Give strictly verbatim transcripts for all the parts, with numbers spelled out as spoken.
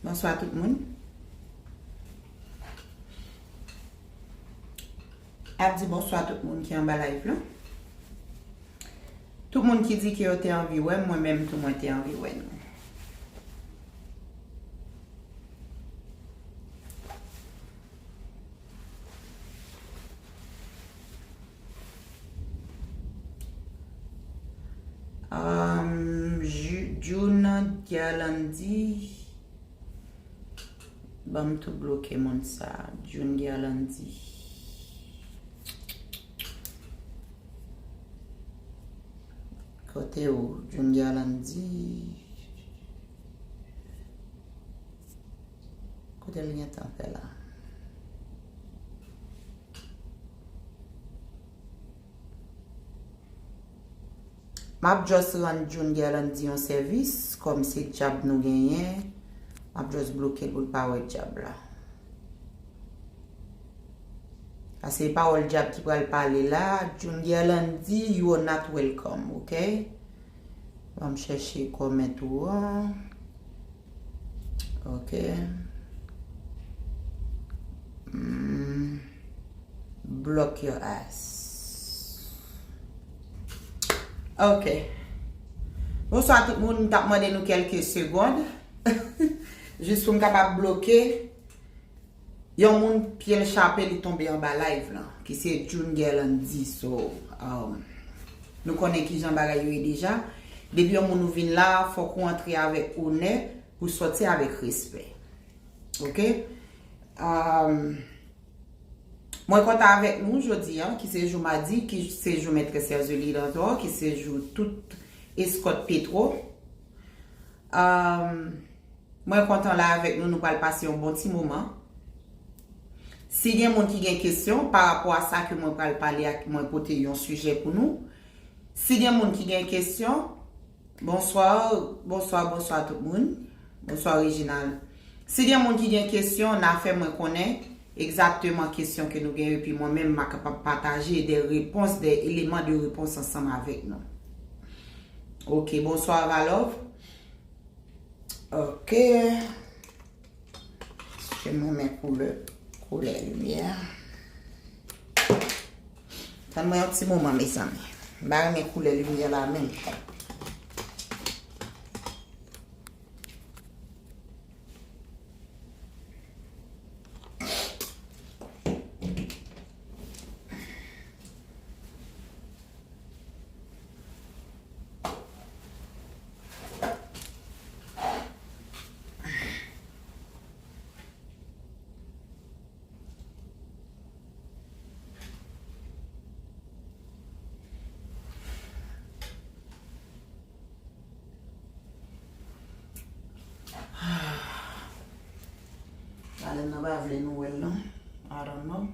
Bonswa tout moun. Ap di bonswa tout moun ki anba live lan. Tout moun ki di ke yo te anvi wè m, mwen menm tou mwen te anvi wè nou. Um, Ju- June Gerlandy. Ban m tou bloke moun sa. June Gerlandy. Kote ou, June Gerlandy? Kote l gentan fè la? M ap just rann June Gerlandy yon sèvis, kòm se djab nou genyen, m ap just bloke l pou l pa wè djab la. Paske pawòl djab ki pral pale la, June Gerlandy, you are not welcome, ok? Ban m chèche comment ou an. Ok. Hmm. Block your ass. Ok. Bonswa tout moun, m t ap mande nou kèlke segond. Jis pou m kapab bloke. Yon moun pye l chape, li tonbe anba live lan, ki se June Gerlandy. So, um, nou konnen kijan bagay yo ye deja. Depi yon moun ou vin la, fòk ou antre avèk onè, pou sòti avèk respè. Ok? Um, mwen kontan avèk nou jodi a, ki se jou madi, ki se jou Mètrès Herzeline Landor, ki se jou tout eskòt Petro. Um, Mwen kontan la avèk nou, nou pral pase yon bon ti moman. Si gen moun ki gen kesyon pa rapò a sa ke mwen pral pale a, mwen pote yon sijè pou nou. Si gen moun ki gen kesyon, bonswa, bonswa, bonswa tout moun. Bonswa Reginald. Si gen moun ki gen kesyon, n a fè mwen konnen egzakteman kesyon ke nou gen, epi mwen menm, m a kapab pataje de repons, de eleman de repons ansanm avèk nou. Ok, bonswa Valov. Ok. Èske mwen renmen koulè, koulè limyè? Tann mwen yon ti moman, mezanmi. M pa renmen koulè limyè la menm. Alèn nan pa vle nou wè l non. I don't know.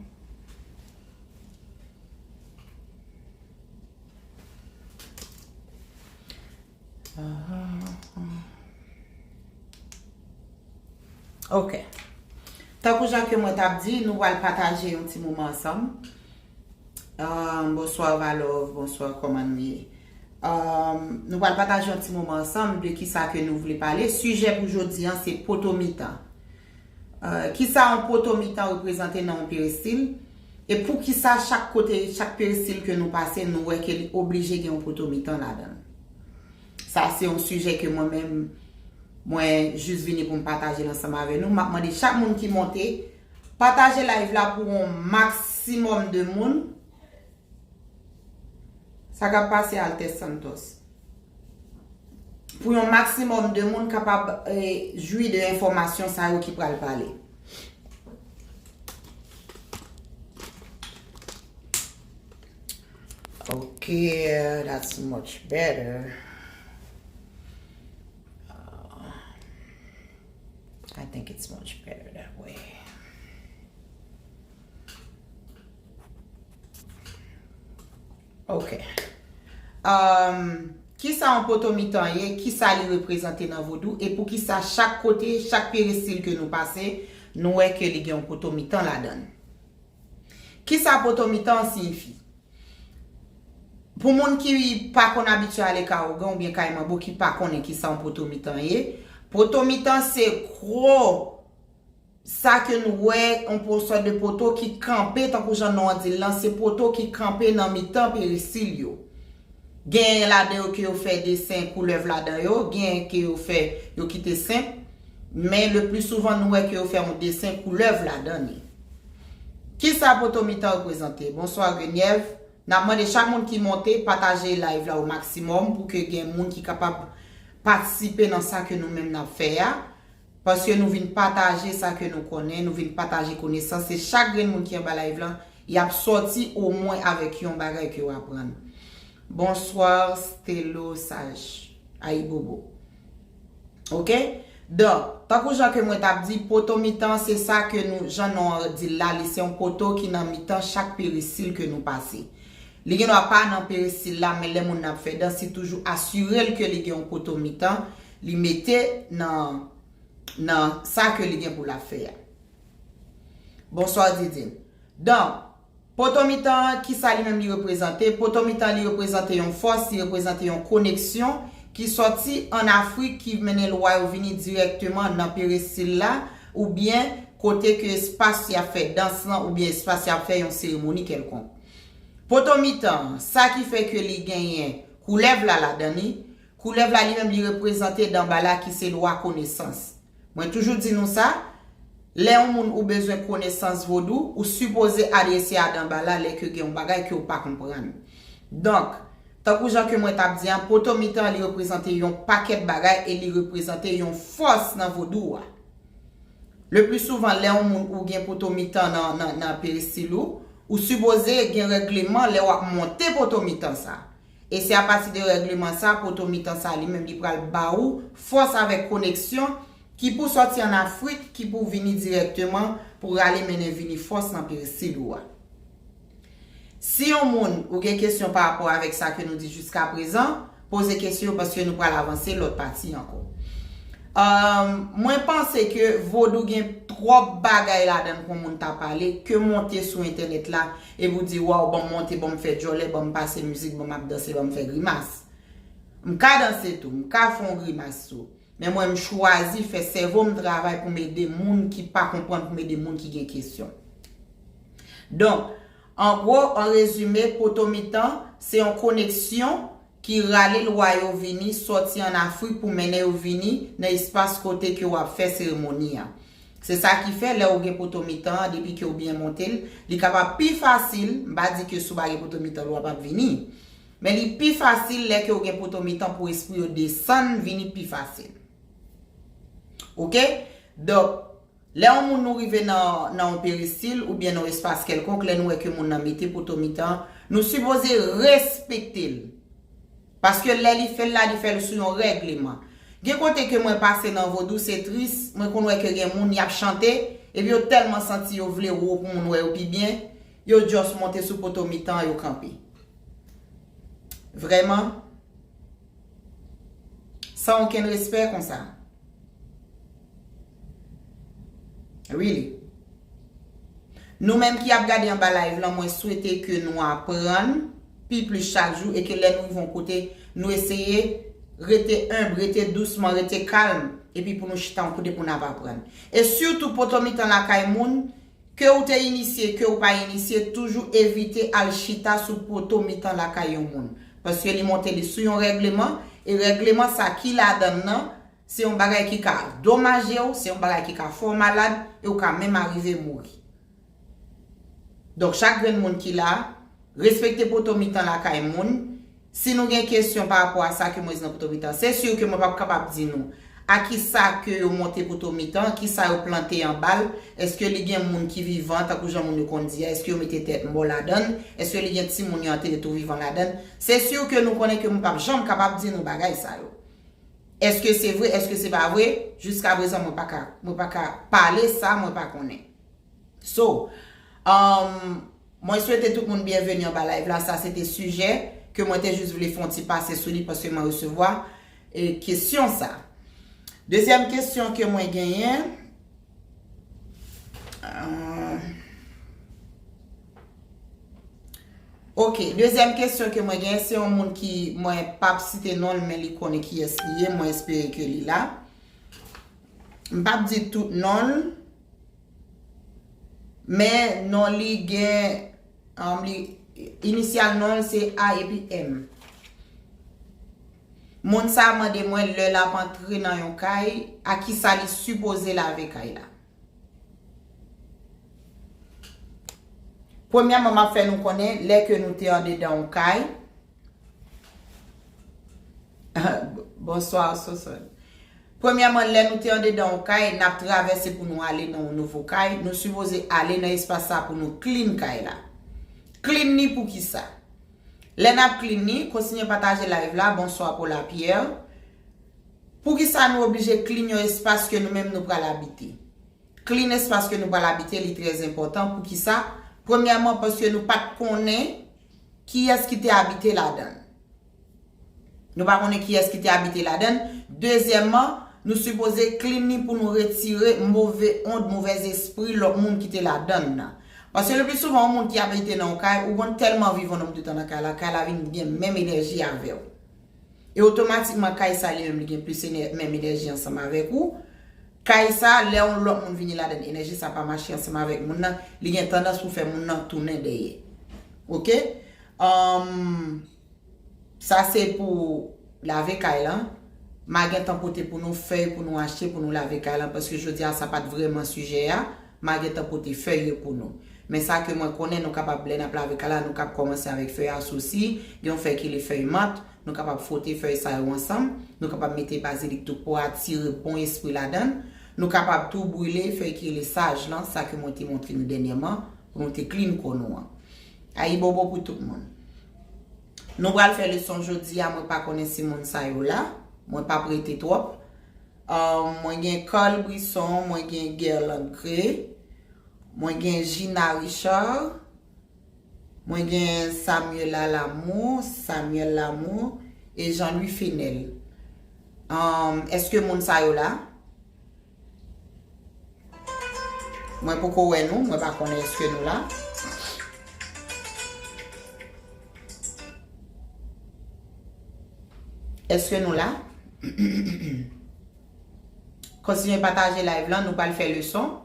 Ok. Tankou jan ke mwen t ap di, nou pral pataje yon ti moman ansanm. Um, bonswa Valov, bonswa, kòman nou ye? Um, nou pral pataje yon ti moman ansanm de kisa ke nou vle pale. Sijè pou jodi an, se poto mitan. Uh, kisa yon poto mitan reprezante nan yon peristil? E poukisa chak kote, chak peristil ke nou pase, nou wè ke li oblije gen yon poto mitan ladan l? Sa se yon sijè ke mwen menm, mwen jis vini pou m pataje l ansanm avè nou. M ap mande chak moun ki monte, pataje live la pou yon maksimòm de moun. Sa k ap pase, Altès Santos? Pou yon maksimòm de moun kapab, eh, jwi de enfòmasyon sa yo ki pral pale. Okay, that's much better. Uh, I think it's much better that way. Ok. Um, kisa yon poto mitan ye? Kisa li reprezante nan vodou? E poukisa chak kote, chak peristil ke nou pase, nou wè ke li gen yon poto mitan ladan l? Kisa poto mitan an siyifi? Pou moun ki pa konn abitye ale kay ougan oubyen kay manbo ki pa konnen kisa yon poto mitan ye, Poto mitan se gwo, sa ke nou wè, yon po-, sòt de poto ki kanpe, tankou jan non an di l lan, se poto ki kanpe nan mitan perisil yo. Genyen ladan yo ke yo fè desen koulèv ladan yo, genyen ke yo fè, yo kite senp, men le pli souvan nou wè ke yo fè yon desen koulèv ladan li. Kisa poto mitan reprezante? Bonswa Genyèv. N ap mande chak moun ki monte pataje live la o maksimòm pou ke gen moun ki kapab patisipe nan sa ke nou menm n ap fè a. Paske nou vin pataje sa ke nou konnen, nou vin pataje konesans. E chak grenn moun ki anba live lan, y ap sòti omwen avèk yon bagay ke yo aprann. Bonswa, Stelo Saj. Ayibobo. Oke? Donk, tankou jan ke mwen t ap di, poto mitan, se sa ke nou, jan non an di l la, li se yon poto ki nan mitan chak perisil ke nou pase. Li gen dwa pa nan perisil la, men lè moun nan ap fè dans, li toujou asire l ke li gen yon poto mitan, li mete nan, nan sa ke li gen pou l ap fè a. Bonswa, Didine. Donk, poto mitan an, kisa li menm li reprezante? Poto mitan li reprezante yon fòs, li reprezante yon koneksyon ki sòti ann Afrik, ki mennen lwa yo vini dirèkteman nan perisil la, oubyen kote ke espas y ap fè dans lan, oubyen espas y ap fè yon seremoni kèlkonk. Poto mitan an, sa ki fè ke li genyen koulèv la ladan li, koulèv la li menm li reprezante danba la ki se lwa konesans. Mwen toujou di nou sa, lè yon moun ou bezwen konesans vodou, ou sipoze adrese a danba la lè ke gen yon bagay ke ou pa konprann. Donk, tankou jan ke mwen t ap di an, poto mitan li reprezante yon pakèt bagay e li reprezante yon fòs nan vodou a. Le pli souvan, lè yon moun ou gen poto mitan nan, nan, nan peristil ou, ou sipoze gen règleman lè w ap monte poto mitan sa. E se apati de règleman sa, poto mitan sa li menm li pral ba ou fòs avèk koneksyon ki pou sòti ann Afrik, ki pou vini dirèkteman pou rale mennen vini fòs nan peristil ou a. Si yon moun ou gen kesyon pa rapò avèk sa ke nou di jiska prezan, poze kesyon yo paske nou pral avanse lòt pati ankò. Ahn, mwen panse ke vodou gen twòp bagay ladan l pou moun ta pale, ke monte sou entènèt la, epi w di, waw, ban m monte, ban m fè djòlè, ban m pase mizik, ban m ap danse, ban m fè grimas. M ka danse tou, m ka fè yon grimas tou. Men mwen, m chwazi fè sèvo m travay pou m ede moun ki pa konprann, pou m ede moun ki gen kesyon. Donk, an gwo, an rezime, poto mitan, se yon koneksyon ki rale lwa yo vini, sòti ann Afrik pou mennen yo vini nan espas kote ke w ap fè seremoni an. Se sa ki fè, lè ou gen poto mitan an, depi ke w byen monte l, li kapab pi fasil, m pa di ke si w pa gen poto mitan, lwa p ap vini. Men li pi fasil lè ke w gen poto mitan pou espri yo desann, vini pi fasil. Oke? Donk, lè yon moun nou rive nan, nan yon peristil oubyen nan yon espas kèlkonk, lè nou wè ke moun nan mete poto mitan, nou sipoze respekte l. Paske lè li fè l la, li fè l sou yon règleman. Gen kote ke mwen pase nan vodou, se tris, mwen konn wè ke gen moun y ap chante, epi yo tèlman santi yo vle wo pou moun wè yo pi byen, yo just monte sou poto mitan an, yo kanpe. Vrèman, san okenn respè konsa. Really. Nou menm ki ap gade anba live lan, mwen swete ke nou aprann pi plis chak jou e ke lè nou rive yon kote, nou eseye rete enb, rete dousman, rete kalm, epi pou nou chita yon kote pou n ap aprann. E sitou poto mitan lakay moun, ke ou te inisye, ke ou pa inisye, toujou evite al chita sou poto mitan lakay yon moun. Paske li monte li sou yon règleman, e règleman sa ki ladan l nan, se yon bagay ki ka domaje w, se yon bagay ki ka fè w malad, e ou ka menm arive mouri. Donk, chak grenn moun ki la, respekte poto mitan lakay moun. Si nou gen kesyon pa rapò a sa ke mwen di nan poto mitan, se si ke mwen p ap kapab di nou a kisa ke yo monte poto mitan, kisa yo plante anba l, èske li gen moun ki vivan, tankou jan moun yo konn di a, èske yo mete tèt mò ladan l, èske li gen timoun yo antere tou vivan ladan l. Se si ke nou konnen ke mwen p ap janm kapab di nou bagay sa yo. Èske se vre, èske se pa vre, jiska prezan mwen pa ka, mwen pa ka pale sa, mwen pa konnen. So, um, mwen swete tout moun byenveni anba live la. Sa se te sijè ke mwen te jis vle fè yon ti pase sou li paske mwen resevwa, e, kesyon sa. Dezyèm kesyon ke mwen genyen, uh, ok, dezyèm kesyon ke mwen genyen, se yon moun ki, mwen p ap site non l, men li konnen kiyès li ye, mwen espere ke li la. M p ap di tout non l, men non li gen, um, li, inisyal non l se A epi M. Moun sa a mande mwen lè l ap antre nan yon kay, a kisa li sipoze lave kay la. Premyèman, m ap fè nou konnen lè ke nou te andedan yon kay. Bonswa, Sosòn. Premyèman, lè nou te andedan yon kay, n ap travèse pou nou ale nan yon nouvo kay, nou sipoze ale nan espas sa pou nou clean kay la. Clean li pou kisa? Lè n ap clean li, kontinye pataje live la, bonswa Paula Pierre. Poukisa nou oblije clean yon espas ke nou menm nou pral abite? Clean espas ke nou pral abite, li trè enpòtan. Poukisa? Premyèman, paske nou pa t konnen kiyès ki te abite ladan l. Nou pa konnen kiyès ki te abite ladan l. Dezyèmman, nou sipoze clean li pou nou retire move ond, movèz espri lòt moun ki te ladan l nan. Paske le pli souvan, yon moun ki abite nan yon kay, ou konn tèlman viv yon nonm de tan nan kay la, kay la vin gen menm enèji avè w. E otomatikman, kay sa li menm, li gen plis enè-, menm enèji ansanm avèk ou. Kay sa, lè yon lòt moun vini ladan l, enèji sa pa mache ansanm avèk moun nan, li gen tandans pou fè moun nan tounen dèyè. Oke? Ahn, sa se pou lave kay lan. M a gentan pote pou nou fèy pou nou achte pou nou lave kay lan, paske jodi a sa pa t vrèman sijè a. M a gentan pote fèy yo pou nou. Men sa ke mwen konnen, nou kapab, lè n ap lave kay la, nou kab kòmanse avèk fèy asousi, gen yon fèy ki rele fèy mant, nou kapab fwote fèy sa yo ansanm, nou kapab mete bazilik tou pou atire bon espri ladan l, nou kapab tou brile fèy ki rele saj lan, sa ke mwen te montre nou dènyèman, pou nou te clean kò nou an. Ayibobo pou tout moun. Nou pral fè leson jodi a, mwen pa konnen si moun sa yo la, mwen p ap rete twòp. Ahn, mwen gen Carl Brisson, mwen gen Guerland Gray, mwen gen Gina Richard, mwen gen Samuela Lamour, Samuel Lamour, e Jean Louis Fenel. Ahn, èske moun sa yo la? Mwen poko wè nou, mwen pa konnen èske nou la. Èske nou la? Kontinye pataje live lan, nou pral fè leson.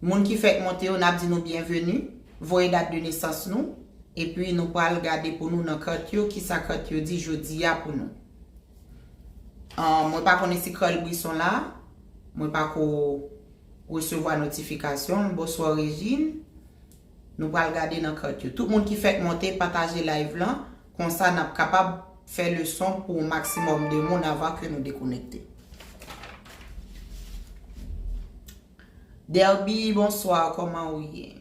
Moun ki fèk monte yo, n ap di nou byenveni. Voye dat de nesans nou. Epi nou pral gade pou nou nan kat yo, kisa kat yo di jodi a pou nou. Ahn, mwen pa konnen si Carl Brisson la. Mwen pa ko resevwa notifikasyon. Bonswa, Regine. Nou pral gade nan kat yo. Tout moun ki fèk monte, pataje live lan. Konsa, n ap kapab fè leson pou yon maksimòm de moun avan ke nou dekonekte. Derby, bonswa, kòman ou ye?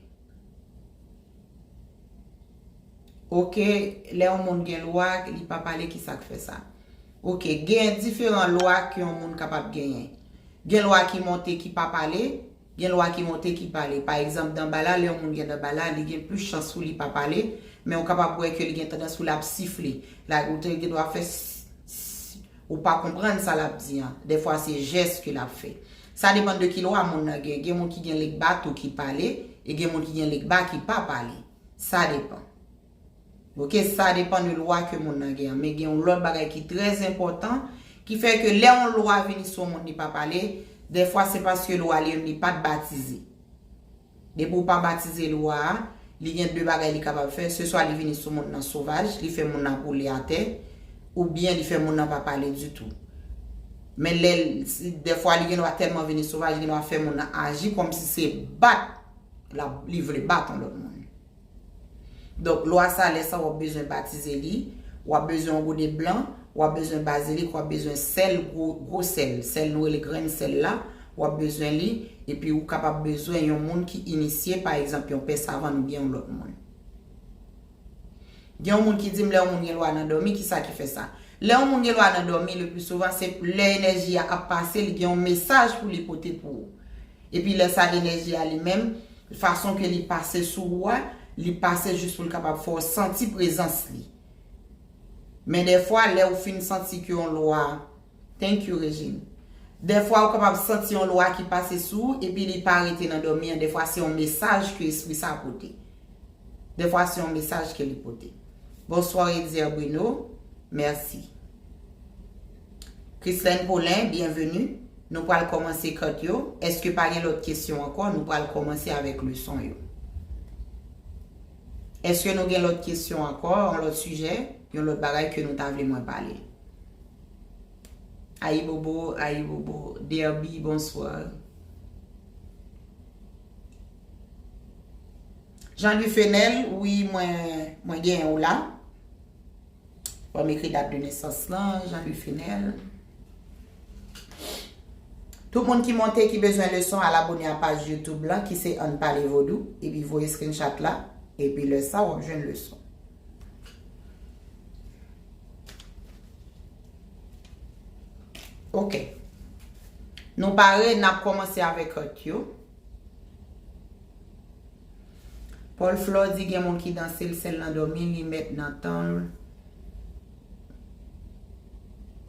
Oke, lè yon moun gen lwa, li pa pale, kisa k fè sa? Oke, gen diferan lwa ke yon moun kapab genyen. Gen lwa ki monte, ki pa pale, gen lwa ki monte, ki pale. Pa egzanp, danbala, lè yon moun gen danbala, li gen plis chans pou li pa pale, men ou kapab wè ke li gen tandans pou l ap sifle. Like, ou te gen dwa fè s, s, ou pa konprann sa l ap di an. Dèfwa, se jès ke l ap fè. Sa depann de ki lwa moun nan gen. Gen moun ki gen legba tou ki pale, e gen moun ki gen legba ki pa pale. Sa depann. Oke, sa depann de lwa ke moun nan gen an. Men gen yon lòt bagay ki trè enpòtan, ki fè ke lè yon lwa vini sou yon moun li pa pale, dèfwa se paske lwa li menm li pa t batize. Depi w pa batize lwa a, li gen de bagay li kapab fè, se swa li vini sou moun nan sovaj, li fè moun nan woule atè, oubyen li fè moun nan pa pale ditou. Men lè l, si, dèfwa li gen dwa tèlman vini sovaj, li gen dwa fè moun nan aji kòmsi se bat l ap, li vle bat yon lòt moun. Donk, lwa sa, lè sa w ap bezwen batize li, w ap bezwen yon gode blan, w ap bezwen bazilik, w ap bezwen sèl, gwo, gwo sèl, sèl nou rele grenn sèl la, w ap bezwen li, epi ou kapab bezwen yon moun ki inisye, pa egzanp, yon pè savann oubyen yon lòt moun. Gen yon moun ki di m lè yon moun gen lwa nan dòmi, kisa ki fè sa? Lè yon moun gen lwa nan dòmi, le pli souvan, se lè enèji a ap pase, li gen yon mesaj pou li pote pou ou. Epi lè sa, enèji a li menm, fason ke li pase sou ou a, li pase jis pou l kapab fè w santi prezans li. Men dèfwa, lè ou fin santi ke yon lwa, thank you, Regine. Dèfwa, ou kapab santi yon lwa ki pase sou ou, epi li pa rete nan dòmi an. Dèfwa, se yon mesaj ke espri sa pote. Dèfwa, se yon mesaj ke li pote. Bonswa, Edier Bruno. Mèsi. Christine Paulin, byenveni. Nou pral kòmanse kat yo. Èske pa gen lòt kesyon ankò? Nou pral kòmanse avèk leson yo. Èske nou gen lòt kesyon ankò? Yon lòt sijè? Yon lòt bagay ke nou ta vle mwen pale? Ayibobo, ayibobo. Derby, bonswa. Jean Louis Fenel, wi, mwen, mwen genyen w la. Fò m ekri dat de nesans lan, Jean Louis Fenel. Tout moun ki monte, ki bezwen leson, al abone a paj YouTube lan, ki se Ann Pale Vodou, epi voye screenshot la, epi lè sa, w ap jwenn leson. Ok. Nou pare, n ap kòmanse avèk kat yo. Paul Flore di gen moun ki danse l, sèl nan dòmi, li mèt nan tan l.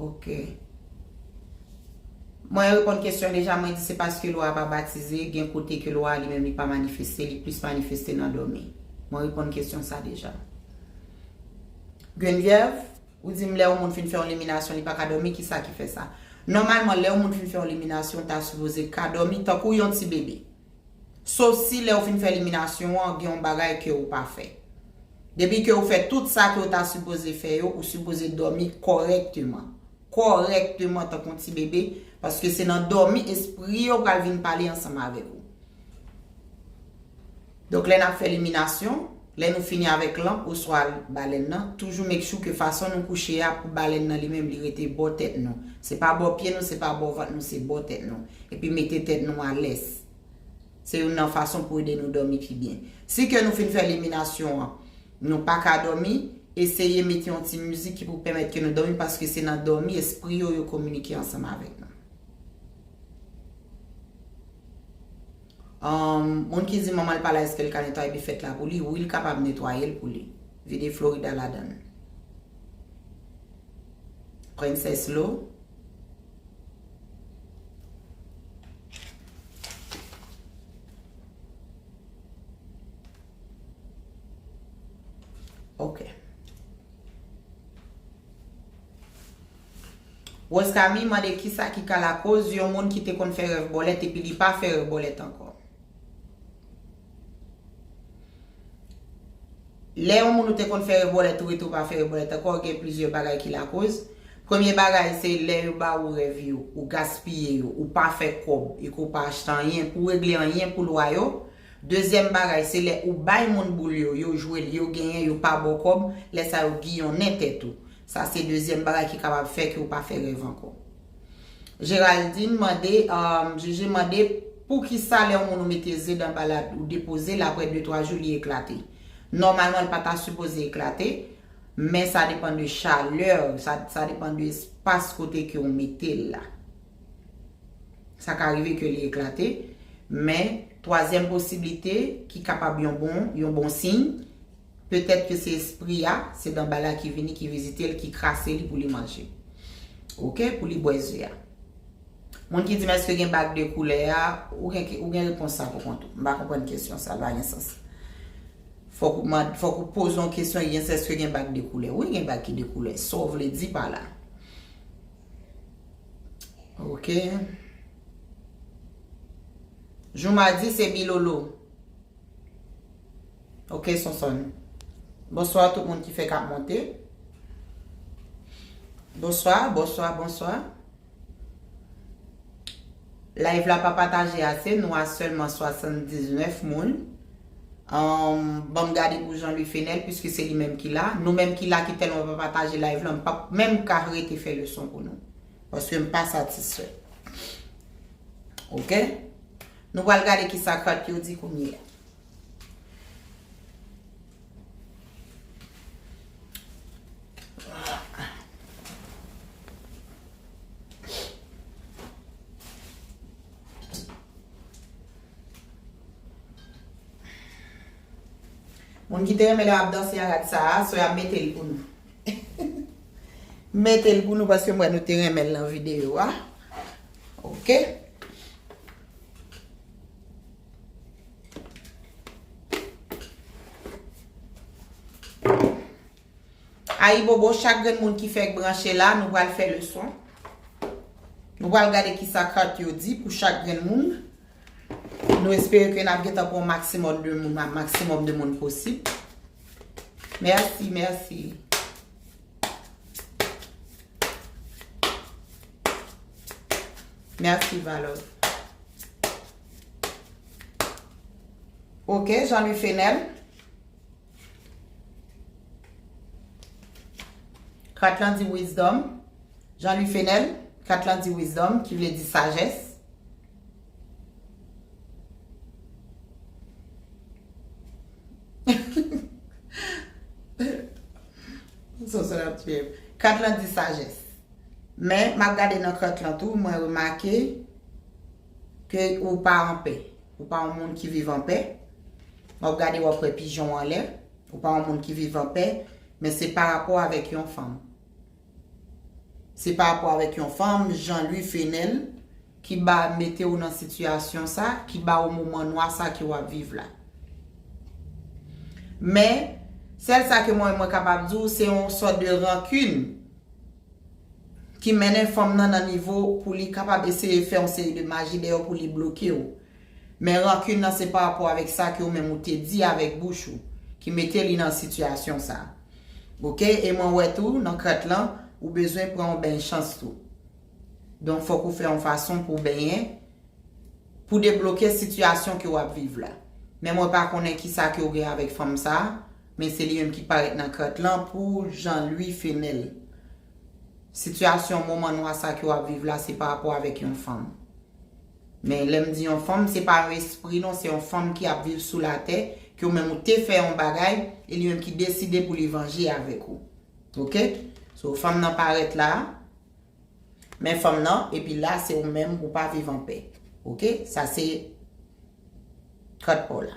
Ok. Mwen reponn kesyon deja, mwen di se paske lwa a pa batize, gen kote ke lwa a li menm li pa manifeste, li plis manifeste nan dòmi. Mwen reponn kesyon sa deja. Geneviève, ou di m lè yon moun fin fè yon liminasyon, li pa ka dòmi, kisa ki fè sa? Nòmalman, lè yon moun fin fè yon liminasyon, ta sipoze ka dòmi tankou yon ti bebe. Sof si lè w fin fè liminasyon an, gen yon bagay ke w pa fè. Depi ke w fè tout sa ke w ta sipoze fè yo, ou sipoze dòmi kòrèkteman. Kòrèkteman tankou yon ti bebe, paske se nan dòmi espri yo pral vin pale ansanm avèk ou. Donk, lè n ap fè liminasyon, lè nou fini avèk lanp oswa balèn nan, toujou make sure ke fason nou kouche a pou balèn nan li menm li rete bò tèt nou. Se pa bò pye nou, se pa bò vant nou, se bò tèt nou. Epi mete tèt nou alèz. Se youn nan fason pou ede nou dòmi pi byen. Si ke nou fin fè liminasyon an, nou pa ka dòmi, eseye mete yon ti mizik ki pou pèmèt ke nou dòmi, paske se nan dòmi espri yo, yo kominike ansanm avèk nou. Um, moun ki di manman l pa la, èske l ka netwaye bifèt la pou li? Wi, l kapab netwaye l pou li. Vide Florida ladan l. Princess Lo. Ok. Rose Camille mande kisa ki ka lakoz yon moun ki te konn fè rèv bòlèt epi li pa fè rèv bòlèt ankò. Lè yon moun ou te konn fè rèv bòlèt, ou rete ou pa fè rèv bòlèt ankò, gen plizyè bagay ki lakoz. Premye bagay, se lè yo ba ou rèv yo, ou gaspiye yo, ou pa fè kòb, e ke w pa achte anyen, pou w regle anyen pou lwa yo. Dezyèm bagay, se lè ou bay moun boul yo, yo jwe l, yo genyen, yo pa ba w kòb, lè sa yo giyonnen tèt ou. Sa se dezyèm bagay ki kapab fè ke w pa fè rèv ankò. Géraldine mande, um, Gigi mande, poukisa lè yon moun ou mete ze dan balad ou depoze l, apre de twa jou li eklate? Nòmalman, l pa ta sipoze eklate, men sa depann de chalè, sa, sa depann de espas kote ke w mete l la. Sa ka rive ke li eklate, men twazyèm posiblite ki kapab yon bon, yon bon siy, petèt ke se espri a, se danbala ki vini, ki vizite l, ki krase li pou li manje. Ok, pou li bwè ze a. Moun ki di m èske gen bag de koulè a, ou gen, ou gen repons sa pou kont ou. M pa konprann kesyon sa, l pa gen sans. Fòk ou mand-, fòk ou poze yon kesyon, gen, èske gen bag de koulè? Wi, gen bag ki de koulè. Sa w vle di pa la? Ok. Jouma di se Bilolo. Ok, Sonson. Bonswa tout moun ki fèk ap monte. Bonswa, bonswa, bonswa. Live la pa pataje ase, nou a sèlman swasanndiznèf moun. Ahn, ban m gade pou Jean Louis Fenel, piske se li menm ki la. Nou menm ki la, ki tèlman pa pataje live la, m p ap menm ka rete fè leson pou nou. Paske m pa satisfè. Ok? Nou pral gade kisa kat yo di kounye a. Moun ki te renmen lè m ap danse a rad sa a, so y ap mete l pou nou. Mete l pou nou paske m wè nou te renmen l nan videyo a. Ok. Ayibobo, chak grenn moun ki fèk branche la, nou pral fè leson. Nou pral gade kisa kat yo di pou chak grenn moun. Nou espere ke n ap gentan pran maksimòm de moun, maksimòm de moun posib. Mèsi, mèsi. Mèsi, Valor. Ok, Jean-Louis Fenel. Kat lan di wisdom. Jean-Louis Fenel, kat lan di wisdom, ki vle di sajès. Sòsè ap tiye m. Kat lan di sajès. Men, m ap gade nan kat lan tou, mwen remake ke ou pa anpè. Ou pa yon moun ki viv anpè. M ap gade, w ap wè pijon anlè. Ou pa yon moun ki viv anpè, men se pa rapò avèk yon fanm. Se pa rapò avèk yon fanm, Jean-Louis Fenel, ki ba mete w nan sitiyasyon sa, ki ba w moman nwa sa ke w ap viv la. Men, sèl sa ke mwen, mwen kapab di w, se yon sòt de rankin ki mennen fanm nan nan nivo pou li kapab eseye fè yon seri de maji dèyè w pou li bloke w. Men rankin nan se pa rapò avèk sa ke w menm ou te di avèk bouch ou, ki mete li nan sitiyasyon sa. Ok? E mwen wè tou, nan kat lan, ou bezwen pran yon beny chans tou. Donk, fòk ou fè yon fason pou w benyen, pou debloke sitiyasyon ke w ap viv la. Men mwen pa konnen kisa ke w gen avèk fanm sa, men se li menm ki parèt nan kat lan pou Jean-Louis Fenel. Sitiyasyon moman nwa sa ke w ap viv la, se pa rapò avèk yon fanm. Men lè m di yon fanm, se pa yon espri non, se yon fanm ki ap viv sou latè, ke w menm ou te fè yon bagay, e li menm ki deside pou li vanje avèk ou. Ok? So, fanm nan parèt la, men fanm nan, epi la, se ou menm, ou pa viv anpè. Ok? Sa se kat pa w la.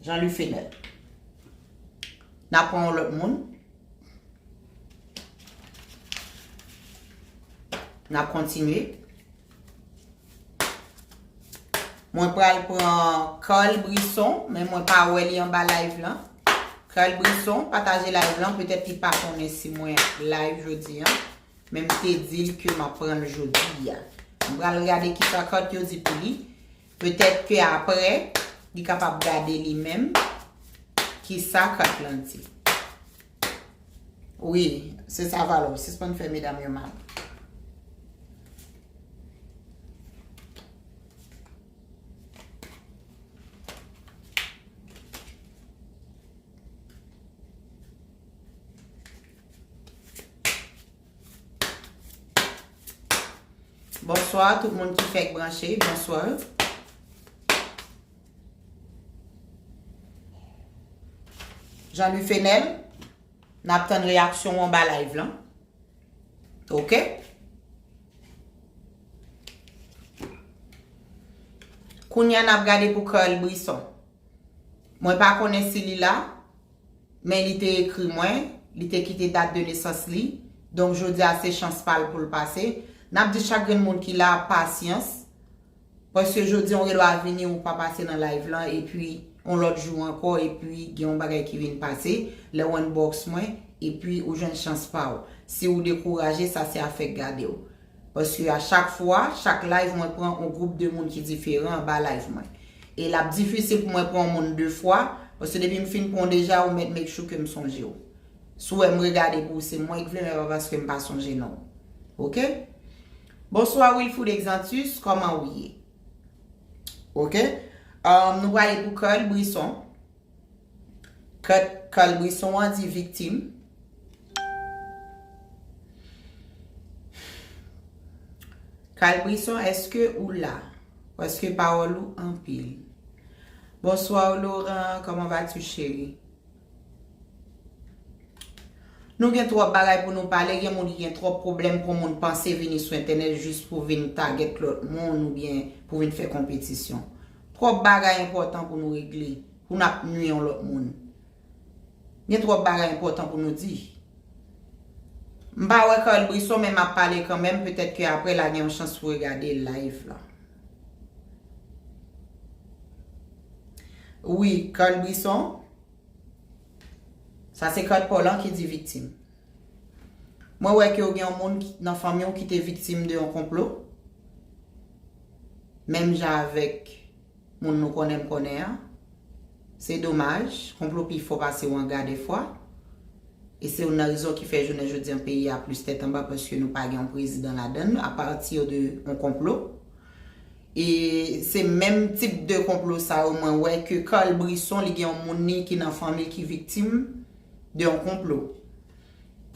Jean-Louis Fenel. N ap pran yon lòt moun. N ap kontinye. Mwen pral pran Carl Brisson, men mwen pa wè li anba live lan. Carl Brisson, pataje live lan, petèt li pa konnen si mwen live jodi an. Men m te di l ke m ap pran l jodi a. M pral gade kisa kat yo di pou li. Petèt ke apre, li kapab gade li menm kisa kat lan di. Wi, se sa Valor. Sispann fè medam yo mal. Bonswa, tout moun ki fèk branche, bonswa. Jean-Louis Fenel, n ap tann reyaksyon w anba live lan. Ok? Kounye a, n ap gade pou Carl Brisson. Mwen pa konnen si li la, men li te ekri mwen, li te kite dat de nesans li. Donk, jodi a, se chans pa l pou l pase. N ap di chak grenn moun ki la, pasyans. Paske jodi a, ou gen dwa vini, ou pa pase nan live lan, epi yon lòt jou ankò, epi gen yon bagay ki vin pase. Lè w inbox mwen, epi ou jwenn chans pa w. Si ou dekouraje, sa se afè k gade w. Paske a chak fwa, chak live, mwen pran yon gwoup de moun ki diferan anba live mwen. E l ap difisil pou mwen pran yon moun de fwa, paske depi m fin pran w deja, ou mèt make sure ke m sonje w. Si w wè m regade pou w, se mwen k vle, men pa paske m pa sonje non w. Ok? Bonswa Wilfrid Exantus, kòman ou ye? Ok? Um, nou prale pou Carl Brisson. Kat Carl Brisson an di viktim. Carl Brisson, èske ou la? Paske pawòl ou anpil. Bonsoir Laurent, comment vas-tu chéri? Nou gen twòp bagay pou nou pale, gen moun ki gen twòp pwoblèm pou moun panse vini sou entènèt jis pou vin tagèt lòt moun oubyen pou vin fè konpetisyon. Twòp bagay enpòtan pou nou regle, pou n ap nwi yon lòt moun. Gen twòp bagay enpòtan pou nou di. M pa wè Carl Brisson, men m ap pale kanmenm, petèt ke apre la gen yon chans pou regade live la. Wi, Carl Brisson. Sa se kat pa w lan ki di viktim. Mwen wè ke w gen yon moun ki, nan fanmi w ki te viktim de yon konplo. Menm jan avèk moun nou konnen m konnen an. Se domaj, konplo pi fò pase wanga defwa. E se youn nan rezon ki fè jounen jodi an peyi a plis tèt anba paske nou pa gen yon prezidan ladan l, apati de yon konplo. E se menm tip de konplo sa yo mwen wè ke Carl Brisson li gen yon moun li ki nan fanmi l ki viktim de yon konplo.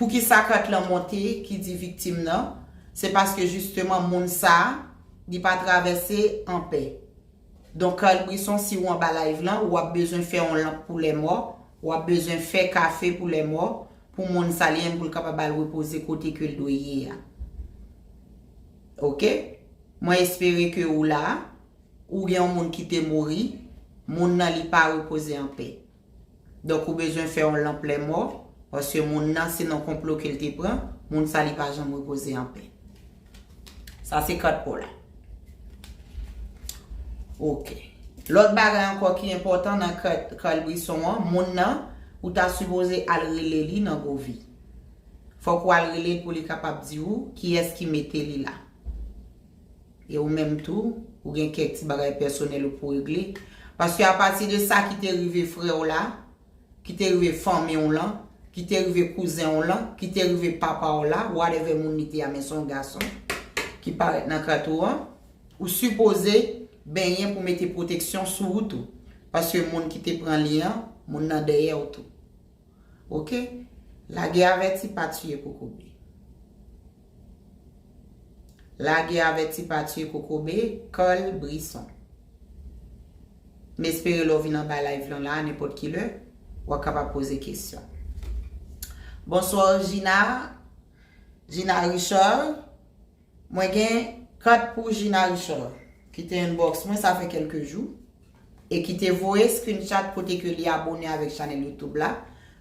Poukisa kat lan monte ki di viktim nan? Se paske jisteman moun sa a, li pa travèse anpè. Donk Carl Brisson, si w anba live lan, w ap bezwen fè yon lanp pou lèmò, w ap bezwen fè kafe pou lèmò, pou moun sa li menm pou l kapab al repoze kote ke l dwe ye a. Oke? Mwen espere ke ou la, ou gen yon moun ki te mouri, moun nan li pa repoze anpè. Donk ou bezwen fè yon lanp lèmò, paske moun nan se nan konplo ke l te pran, moun sa li pa janm repoze anpè. Sa se kat pa w la. Oke. Lòt bagay ankò ki enpòtan nan kat Carl Brisson an, moun nan, ou ta sipoze al rele li nan Govi. Fòk ou al rele l pou li kapab di ou kiyès ki mete li la. E ou menm tou, ou gen kèk ti bagay pèsonèl ou pou regle. Paske apati de sa ki te rive frè w la, ki te rive fanmi w lan, ki te rive kouzen w lan, ki te rive papa w la, whatever moun li te a, men se yon gason ki parèt nan kat ou an, ou sipoze benyen pou mete pwoteksyon sou ou tou. Paske moun ki te pran li an, moun nan dèyè w tou. Oke? Lage avèti pa tiye kokobe. Lage avèti pa tiye kokobe, Carl Brisson. M espere lè w vin anba live lan la, nenpòt ki lè, w ap kapab poze kesyon. Bonswa, Gina. Gina Richard. Mwen gen kat pou Gina Richard, ki te inbox mwen, sa fè kèlke jou, e ki te voye screenshot kote ke li abone avèk chanèl YouTube la.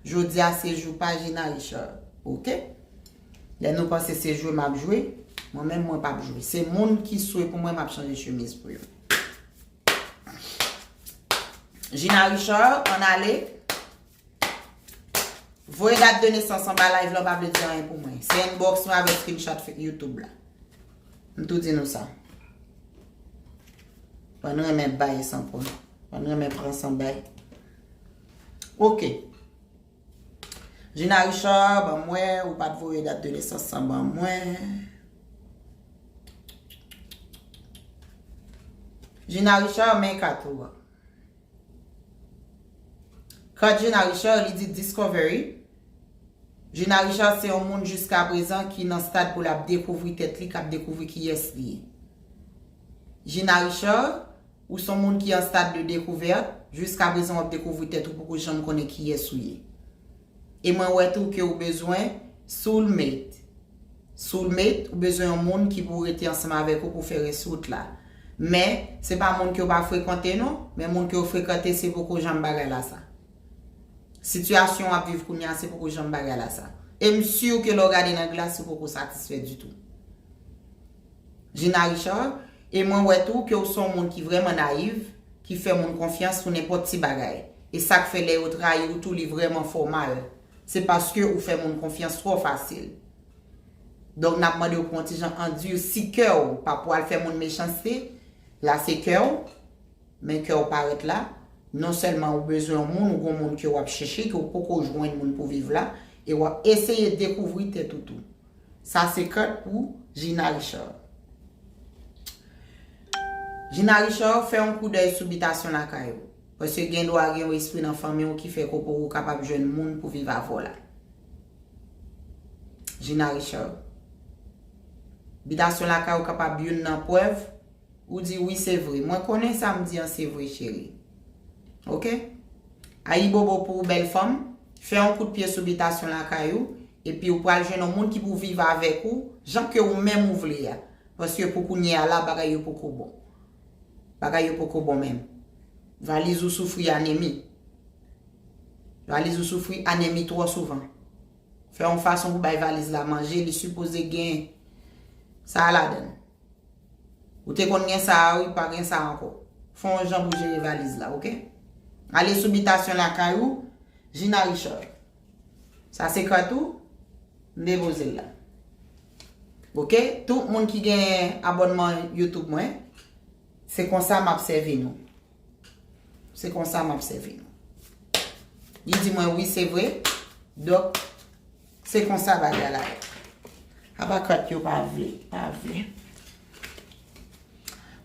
Jodi a, se jou pa Gina Richard. Oke? Lè nou panse se jwe m ap jwe, mwen menm, mwen p ap jwe. Se moun ki swe pou mwen, m ap chanje chemiz pou yo. Gina Richard, ann ale. Voye dat de nesans anba live la pa vle di anyen pou mwen. Se inbox mwen avèk screenshot fake YouTube la. M tou di nou sa. Mwen renmen bay san pran. Mwen renmen pran san bay. Oke. Gina Richard, ban mwen, ou pa t voye dat de nesans lan ban mwen. Gina Richard, men kat ou an. Kat Gina Richard, li di Discovery. Gina Richard se yon moun jiska prezan ki nan stad pou l ap dekouvri tèt li, k ap dekouvri kiyès li ye. Gina Richard, ou se yon moun ki an stad de dekouvèt, jiska prezan w ap dekouvri tèt ou, poko janm konnen kiyès ou ye. E mwen wè tou ke ou bezwen soulmate. Soulmate, ou bezwen yon moun ki pou rete ansanm avèk ou pou fè rès wout la. Men, se pa moun ke w pa frekante non, men moun ke w frekante se poko janm bagay la sa. Sitiyasyon w ap viv kounye a se poko janm bagay la sa. E m si ke lè w gade nan glas ou poko satisfè ditou. Gina Richard, e mwen wè tou ke w se yon moun ki vrèman nayiv, ki fè moun konfyans sou nenpòt ti bagay. E sa k fè lè yo trayi w tou li vrèman fè w mal. Se paske ou fè moun konfyans twò fasil. Donk n ap mande w pou yon ti jan andisi kè w, pa pou al fè moun mechanste, lase kè w, men kè w parèt la. Non sèlman ou bezwen yon moun, ou gon moun ke w ap chèche, ke w poko jwenn moun pou viv la, e w ap eseye dekouvri tèt ou tou. Sa se kat pou Gina Richard. Gina Richard, fè yon koudèy sou bitasyon lakay ou. Paske gen dwa gen yon espri nan fanmi w ki fè ke w poko kapab jwenn moun pou viv avè w la. Gina Richard. Bitasyon lakay ou kapab youn nan prèv ou di wi se vre. Mwen konnen sa m di an se vre cheri. Oke? Ayibobo pou ou bèl fanm. Fè yon kout pye sou bitasyon lakay ou. Epi ou pral jwenn yon moun ki pou viv avèk ou jan ke ou menm ou vle a. Paske pou kounye a la bagay yo poko bon. Bagay yo poko bon menm. Valiz ou soufri anemi. Valiz ou soufri anemi twò souvan. Fè yon fason pou bay valiz la manje, li sipoze gen sa a ladan l. Ou te konn gen sa a wi, pa gen sa ankò. Fè yon jan pou jere valiz la, oke? Ale sou bitasyon lakay ou, Gina Richard. Sa se kat ou? M depoze l la. Oke? Tout moun ki gen abònman YouTube mwen, se konsa m ap sèvi nou. Se konsa m ap sèvi nou. Li di mwen, "Wi, se vre." Donk, se konsa bagay la ye. Apa kat yo pa vle, pa vle.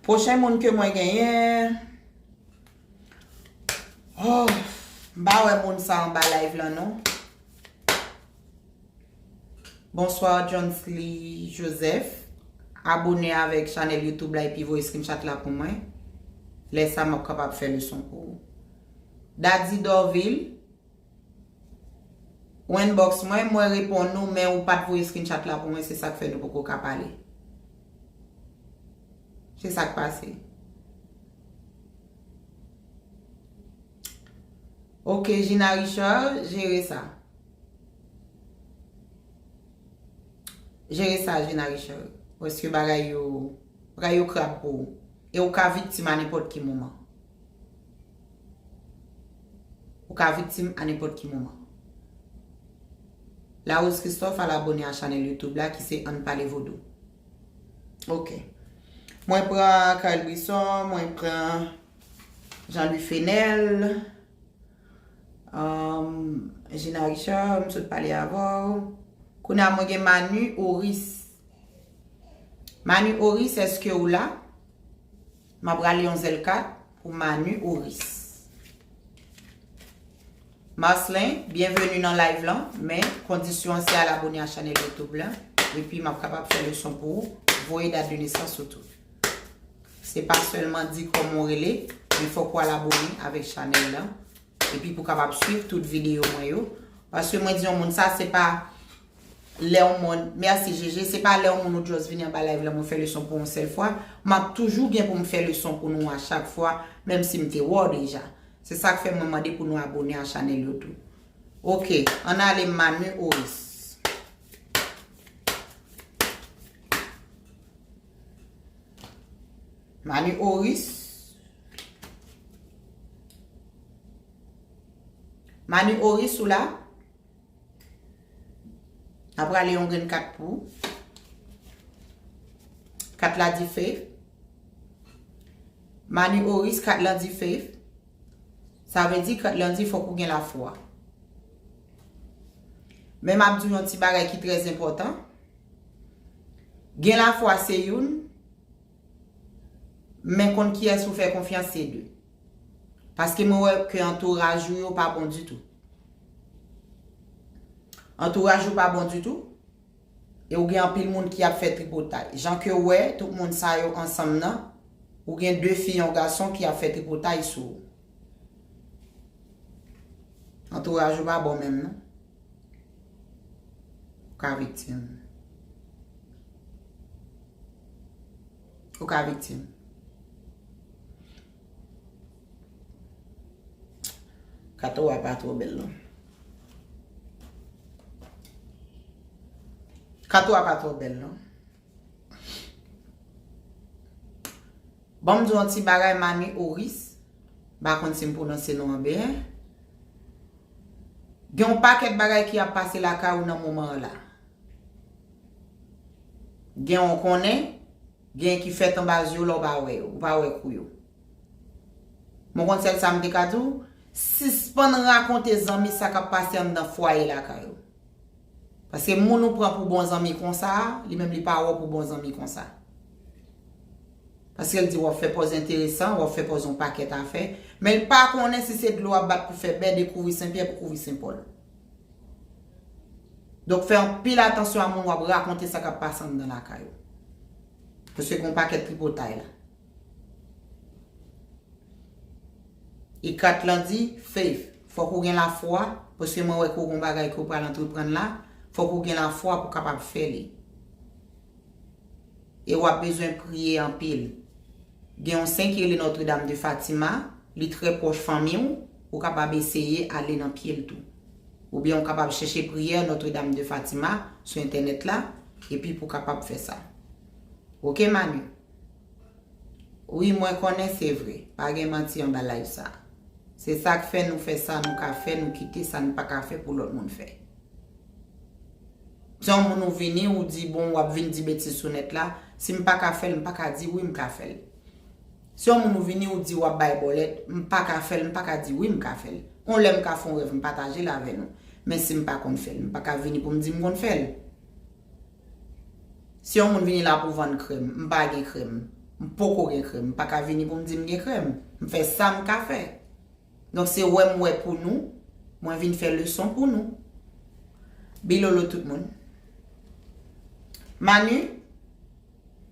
Pwochen moun ke mwen genyen, oh, m pa wè moun sa anba live lan non. Bonswa, Johnsley Joseph. Abone avèk chanèl YouTube la epi voye screenshot la pou mwen. Lè sa, m ap kapab fè leson pou ou. Daddy Dorville, ou inbox mwen, mwen reponn ou, men ou pa t voye screenshot la pou mwen, se sa k fè nou poko ka pale. Se sa k pase. Oke, Gina Richard, jere sa. Jere sa, Gina Richard. Paske bagay yo, bagay yo krab pou ou. E ou ka viktim a nenpòt ki moman. Ou ka viktim a nenpòt ki moman. Larose Christophe al abone a chanèl YouTube la ki se Ann Pale Vodou. Oke. Mwen pran Carl Brisson, mwen pran Jean-Louis Fenel, um, Gina Richard, m sot pale avè w. Kounye a mwen gen Manu Oris. Manu Oris, èske w la? M ap rale yon zèl kat pou Manu Oris. Marcelin, byenveni nan live lan, men kondisyon an se al abone a chanèl YouTube lan, epi m ap kapab fè leson pou ou, voye dat de nesans ou tou. Se pa sèlman di kòman w rele, men fòk ou al abone avèk chanèl lan, epi pou kapab swiv tout videyo mwen yo. Paske mwen di yon moun sa, se pa lè yon moun, mèsi Jeje, se pa lè yon moun ou just vini anba live la, mwen fè leson pou yon sèl fwa. M ap toujou gen pou m fè leson pou nou a chak fwa, menm si m te wè w deja. Se sa k fè mwen mande pou nou abone a chanèl yo tou. Oke, ann ale Manu Oris. Manu Oris. Manu Oris, ou la? N ap rale yon grenn kat pou ou. Kat la di faith. Manu Oris, kat la di faith. Sa vle di kat la di fòk ou gen lafwa. Men m ap di w yon ti bagay ki trè enpòtan. Gen lafwa se youn, men konn kiyès ou fè konfyans se de. Paske mwen wè ke antouraj ou yo pa bon ditou. Antouraj ou pa bon ditou. E ou gen anpil moun ki ap fè tripotay. Jan ke w wè, tout moun sa yo ansanm nan, ou gen de fi, yon gason ki ap fè tripotay sou ou. Antouraj ou pa bon menm, non. Ou ka viktim. Ou ka viktim. Kat ou a pa twò bèl, non. Kat ou a pa twò bèl, non. Ban m di w yon ti bagay, Mami Oris. M pa konn si m pwononse non an byen. Gen yon pakèt bagay ki ap pase lakay ou nan moman an la. Gen yon konnen, gen ki fèt anba zye w la, ou pa wè yo, ou pa wè kou yo. Mwen konn sèl sa m te ka di w, sispann rakonte zanmi sa k ap pase anndan fwaye lakay ou. Paske moun ou pran pou bon zanmi konsa a, li menm li pa wè w pou bon zanmi konsa. Paske l di w ap fè pòz enteresan, w ap fè pòz yon pakèt afè, men l pa konnen si se dlo w ap bat pou fè bè, dekouvri Senpyè pou kouvri Senpòl. Donk fè anpil atansyon a moun w ap rakonte sa k ap pase anndan lakay ou. Paske gen yon pakèt tripotay la. E kat lan di, faith, fòk ou gen lafwa, paske mwen wè ke w gen yon bagay ke w pral antreprann la, fòk ou gen lafwa pou w kapab fè li. E w ap bezwen priye anpil. Gen yon sen ki rele Notre Dame de Fatima, li trè pwòch fanmi w, ou kapab eseye ale nan pye l tou. Oubyen ou kapab chèche priyè Notre Dame de Fatima sou entènèt la, epi pou w kapab fè sa. Oke, Manu? Wi, mwen konnen se vre. Pa gen manti anba live sa. Se sa k fè nou fè sa nou ka fè, nou kite sa n pa ka fè pou lòt moun fè. Si yon moun ou vini, ou di, bon, w ap vin di betiz sou nèt la, si m pa ka fè l, m pa ka di wi, m ka fè l. Si yon moun ou vini, ou di w ap bay bòlèt, m pa ka fè l, m pa ka di wi, m ka fè l. Yon lè m ka fè yon rèv, m pataje l avè nou. Men si m pa konn fè l, m pa ka vini pou m di m konn fè l. Si yon moun vini la pou vann krèm, m pa gen krèm, m poko gen krèm, m pa ka vini pou m di m gen krèm. M fè sa m ka fè. Donk, se wè m wè pou nou, mwen vin fè leson pou nou. Bilolo tout moun. Manu,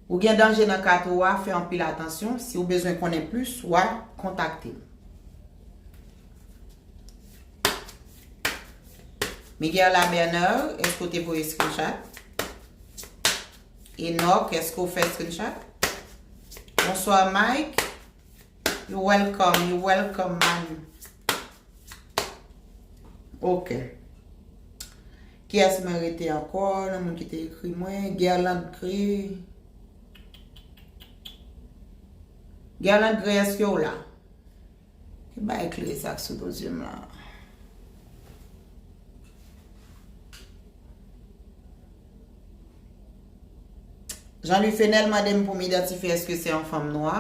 ou gen danje nan kat ou a, fè anpil atansyon. Si w bezwen konnen plis, w a kontakte m. Miguel Laberner, èske w te voye screenshot? Enoch, èske w fè screenshot? Bonswa, Mike. You welcome, you welcome, man. Ok. Kiyès mwen rete ankò nan moun ki te ekri mwen? Guerland Gray. Guerland Gray, èske w la? Ki bay kle sa k sou do zye m la? Jean-Louis Fenel mande m pou m idantifye èske se yon fanm nwa.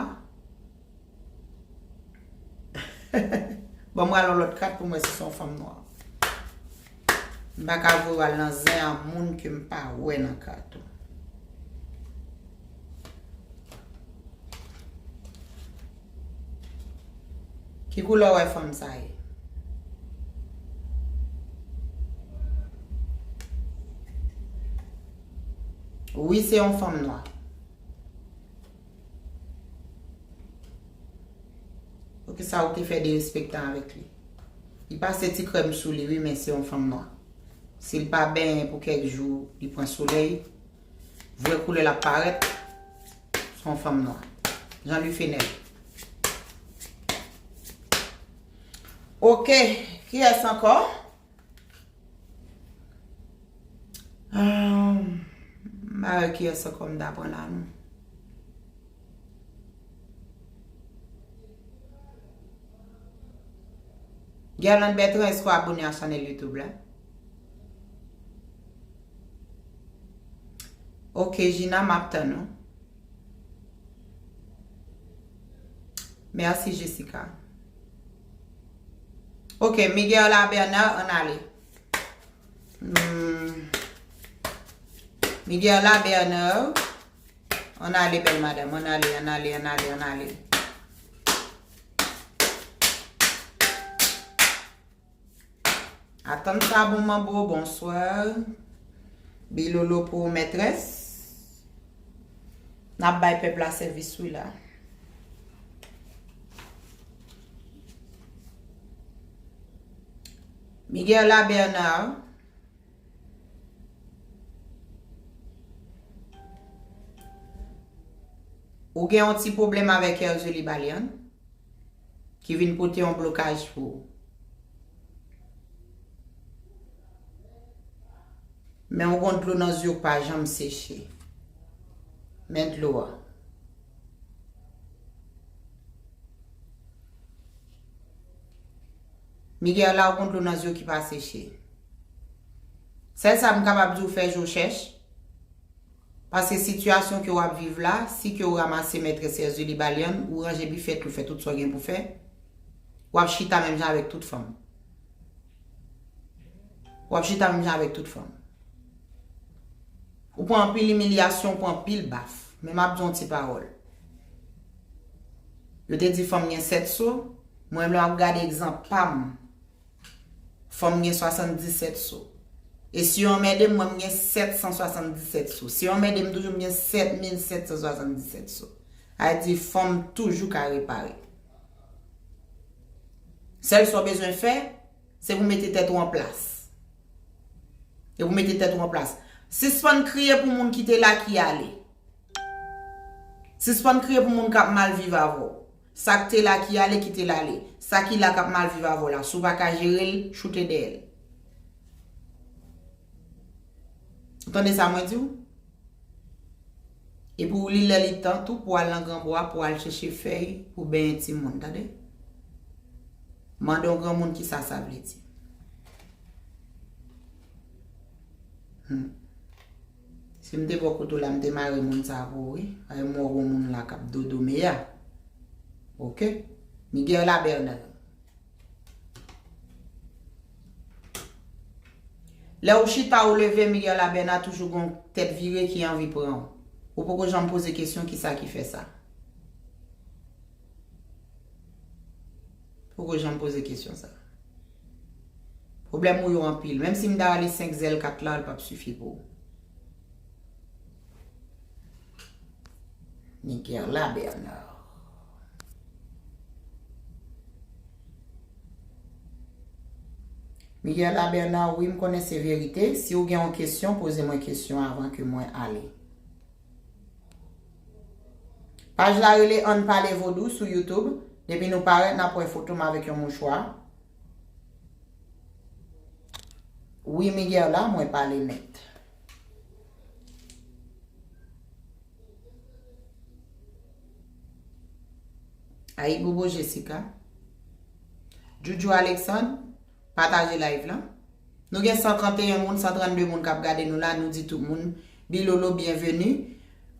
Bon, m pral yon lòt kat pou m wè si se yon fanm nwa. M pa ka voye w al nan zen a moun ke m pa wè nan kat ou. Ki koulè w wè fanm sa ye? Wi, se yon fanm nwa. Poukisa ou te fè derespektan avèk li? Li pase ti krèm sou li, wi, men se yon fanm nwa. Si l pa benyen pou kèk jou, li pran solèy, vre koulè l ap parèt, se yon fanm nwa. Jean-Louis Fenel. Ok, kiyès ankò? Ah, m pa wè kiyès ankò m ta pran la, non. Guerland Bertrand, èske w abone a chanèl YouTube la? Ok, Gina, m ap tann ou. Mèsi, Jessica. Ok, Miguel Laberner, ann ale. Hmm. Miguel Laberner, ann ale, bèl madanm, ann ale, ann ale, ann ale, ann ale. Atann sa bon manbo, bonswa. Bilolo pou mètrès. N ap bay pèp la sèvis wi la. Miguel Labernar, ou gen yon ti pwoblèm avèk Erzulie Balian ki vin pote yon blokaj pou ou. Men ou gon dlo nan zye w k pa janm seche. Men dlo a. Miguel la, ou gon dlo nan zye w ki pa seche. Sèl sa m kapab di w, fè je w chèch. Paske sitiyasyon ke w ap viv la, si ke w ranmase mètrès Erzulie Balian, ou ranje bifèt, ou fè tout sa w gen pou fè, w ap chita menm jan avèk tout fanm. W ap chita menm jan avèk tout fanm. Ou pran anpil imilyasyon, ou pran anpil baf. Men m ap di w yon ti pawòl. Yo te di fanm gen sèt so. Mwen menm lè m ap gade egzanp pa m, fanm gen swasanndisèt so. E si yo anmède m, mwen m gen sèt san swasanndisèt so. Si yo anmède m toujou, m gen sèt mil sèt san swasanndisèt so. Sa vle di fanm toujou ka repare. Sèl sa w bezwen fè, se pou mete tèt ou an plas. Se pou mete tèt ou an plas. Sispann kriye pou moun ki te la ki ale. Sispann kriye pou moun k ap mal viv avè w. Sa k te la ki ale, kite l ale. Sa ki la k ap mal viv avè w la, si w pa ka jere l, choute dèyè l. Ou tande sa mwen di w? Epi w li lè li tan tou pou w al nan granbwa, pou w al chèche fèy, pou w benyen timoun, tande? Mande yon granmoun kisa sa vle di. Hmm. Si m te bò kote w la, m te mare moun sa pou ou, wi. Ay, m wè yon moun la k ap dodo meya. Oke? Miguel Labernard. Lè ou chita, ou leve, Miguel Labernard toujou gon tèt vire ki anvi pran w. Ou poko janm poze kesyon kisa ki fè sa. Poko janm poze kesyon sa. Pwoblèm ou yo anpil. Menm si m ta rale senk zèl kat la, l p ap sifi pou ou. Miguel Labernard. Miguel Labernard, wi, m konnen se verite. Si w gen yon kesyon, poze mwen kesyon avan ke mwen ale. Paj la rele Ann Pale Vodou sou YouTube. Depi nou parèt, n ap wè foto m avèk yon mouchwa. Wi, Miguel la, mwen pale nèt. Ayibobo Jessica. Joujou Alexandre, pataje live lan. Nou gen san tranteyen moun, san trannde moun k ap gade nou la, nou di tout moun, Bilolo, byenveni.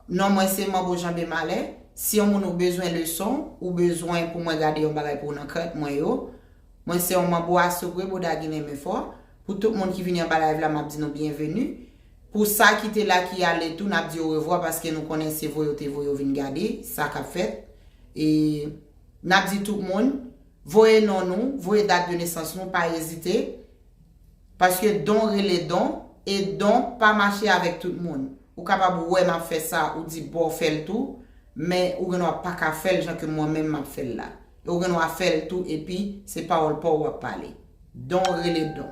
Non mwen se Manbo Janbe Malè. Si yon moun ou bezwen leson, ou bezwen pou mwen gade yon bagay pou ou nan krèt mwen yo, mwen se yon manbo asopre, boda ginen men fò. Pou tout moun ki vini anba live la, m ap di nou byenveni. Pou sa ki te la, ki ale tou, n ap di orevwa paske nou konnen se voye yo te voye yo vin gade sa k ap fèt. E n ap di tout moun, voye non nou, voye dat de nesans nou, pa ezite. Paske don rele don, e don pa mache avèk tout moun. Ou kapab wè m ap fè sa, ou di bon, fè l tou, men ou gen dwa pa ka fè l jan ke mwen menm m ap fè l la. E ou gen dwa fè l tou, epi se pawòl pa w w ap pale. Don rele don.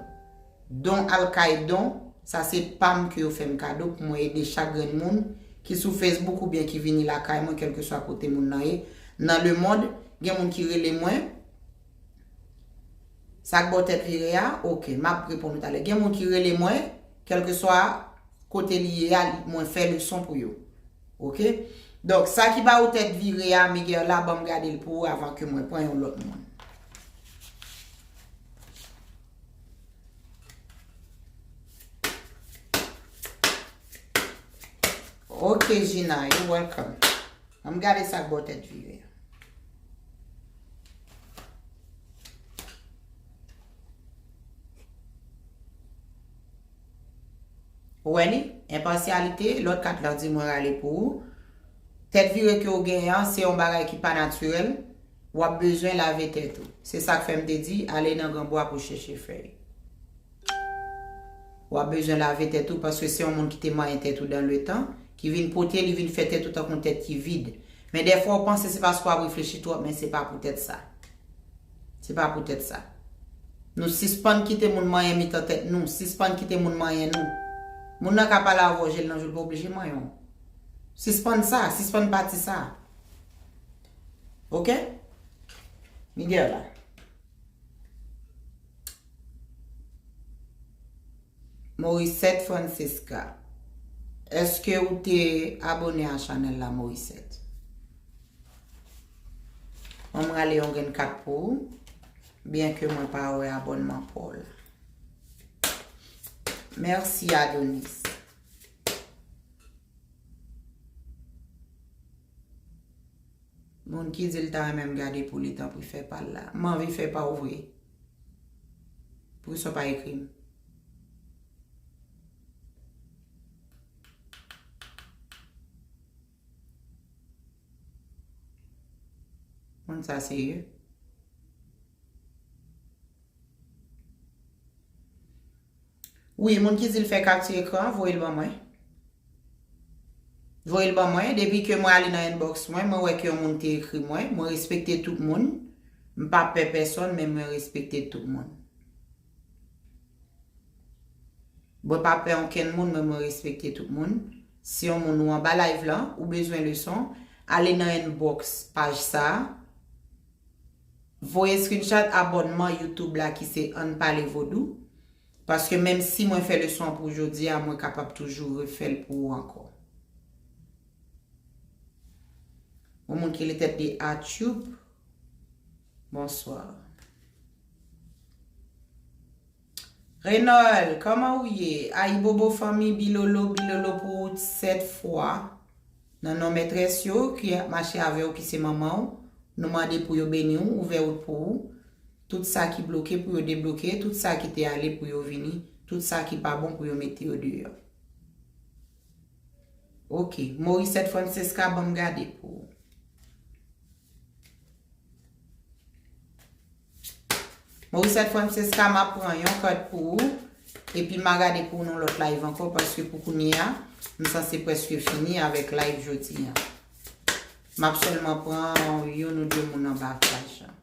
Don al kay don, sa se pa m ke yo fè m kado pou mwen ede chak grenn moun ki sou Facebook oubyen ki vini lakay mwen, kèlkeswa kote moun nan ye. Nan lemond, gen moun ki rele mwen, sa k ba w tèt vire a, oke, m ap reponn ou talè. Gen moun ki rele mwen, kèlkeswa kote li ye a, li- mwen fè leson pou yo. Oke? Donk, sa ki ba ou tèt vire a, Miguel la, ban m gade l pou ou avan ke mwen pran yon lòt moun. Oke, Gina, you're welcome. Ban m gade sa k ba w tèt vire a. Ou wè li? Enpasyalite, lòt kat la di mwen rale pou ou. Tèt vire ke w genyen an, se yon bagay ki pa natirèl. W ap bezwen lave tèt ou. Se sa k fè m te di, ale nan granbwa pou chèche fèy. W ap bezwen lave tèt ou paske se yon moun ki te manyen tèt ou dan le tan, ki vin pote, li vin fè tèt ou tankou yon tèt ki vid. Men dèfwa w panse se paske w ap reflechi twòp, men se pa poutèt sa. Se pa poutèt sa. Nou sispann kite moun manyen mitan tèt nou, sispann kite moun manyen nou. Moun nan ka pale avè w, je l nan je w, li pa oblije manyen w. Sispann sa, sispann pati sa. Oke? Miguel la. Morisset Francesca. Èske ou te abòne a chanèl la, Morisset? Mwen, m rale yon grenn kat pou ou, byen ke mwen pa wè abònman pa w la. Mèsi, Adonis. Moun ki di l ta renmen m gade pou li, tanpri fè pa l la. M anvi fè pa w vre. Poukisa w pa ekri m? Moun sa serye? Wi, moun ki di l fè kapti ekran, voye l ban mwen. Voye l ban mwen. Depi ke mwen ale nan inbox mwen, mwen wè ke yon moun te ekri mwen. Mwen respekte tout moun. M pa pè pèsonn, men mwen respekte tout moun. Mwen pa pè okenn moun, men mwen respekte tout moun. Si yon moun ou anba live lan, ou bezwen leson, ale nan inbox paj sa a. Voye screenshot abònman YouTube la ki se Ann Pale Vodou. Paske menm si mwen fè leson an pou jodi a, mwen kapab toujou refè l pou ou ankò. Yon moun ki rele tèt li Atchoup. Bonswa. Renol, kòman ou ye? Ayibobo fanmi, bilolo, bilolo pou ou sèt fwa. Nan non mètrès yo ki ap mache avè w, ki se manman w, nou mande pou yo beni w, ouvè wout pou ou. Tout sa ki bloke pou yo debloke, tout sa ki te ale pou yo vini, tout sa ki pa bon pou yo mete yo deyò. Ok, Morisset Francesca, ban m gade pou ou. Morisset Francesca, m ap pran yon kat pou ou, epi m a gade pou ou nan lòt live ankò, paske pou kounye a, m sanse prèske fini avèk live jodi a. M ap sèlman pran youn ou de moun anba paj la.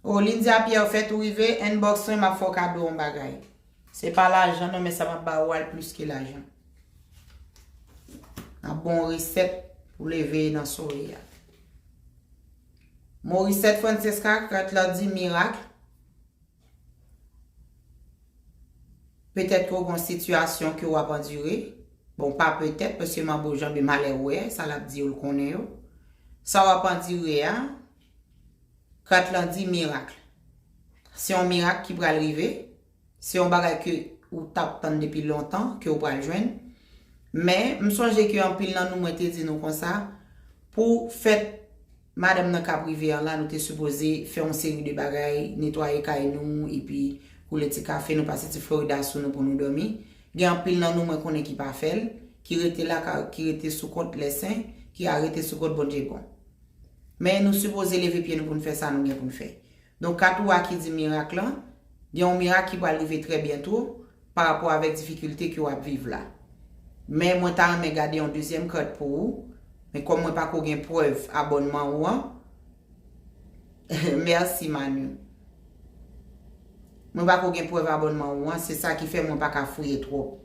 O, Lindia Pierre, fèt ou rive, inbox mwen, m ap fè w kado yon bagay. Se pa lajan non, men sa m ap ba ou a l plis ke lajan. M ap ba w yon resèt pou leve nan somèy a. Morisset Francesca, kat la di mirak. Petèt ke w gen yon sitiyasyon ke w ap andire. Bon, pa petèt, paske manbo janbe malè wè, sa l ap di yo, l konnen yo. Sa w ap andire a, kat lan di mirak. Se yon mirak ki pral rive. Se yon bagay ke ou t ap tann depi lontan, ke w pral jwenn. Men, m sonje ke anpil nan nou, mwen te di nou konsa, pou fèt madanm nan k ap rive an la, nou te sipoze fè yon seri de bagay, netwaye kay nou, epi koule ti kafe, nou pase ti Florida sou nou pou nou dòmi. Gen anpil nan nou, mwen konnen ki pa fè l, ki rete la, ka- ki rete sou kont lèsen, ki a rete sou kont Bondye bon. Men nou sipoze leve pye nou pou n fè sa nou gen pou n fè. Donk, kat ou a ki di mirak lan, gen yon mirak ki pral rive trè byento pa rapò avèk difikilte ke w ap viv la. Men mwen ta renmen gade yon dezyèm kat pou ou, men kòm mwen pako gen prèv abònman ou an, mèsi Manu. Mwen pako gen prèv abònman ou an, se sa ki fè mwen pa ka fouye twòp.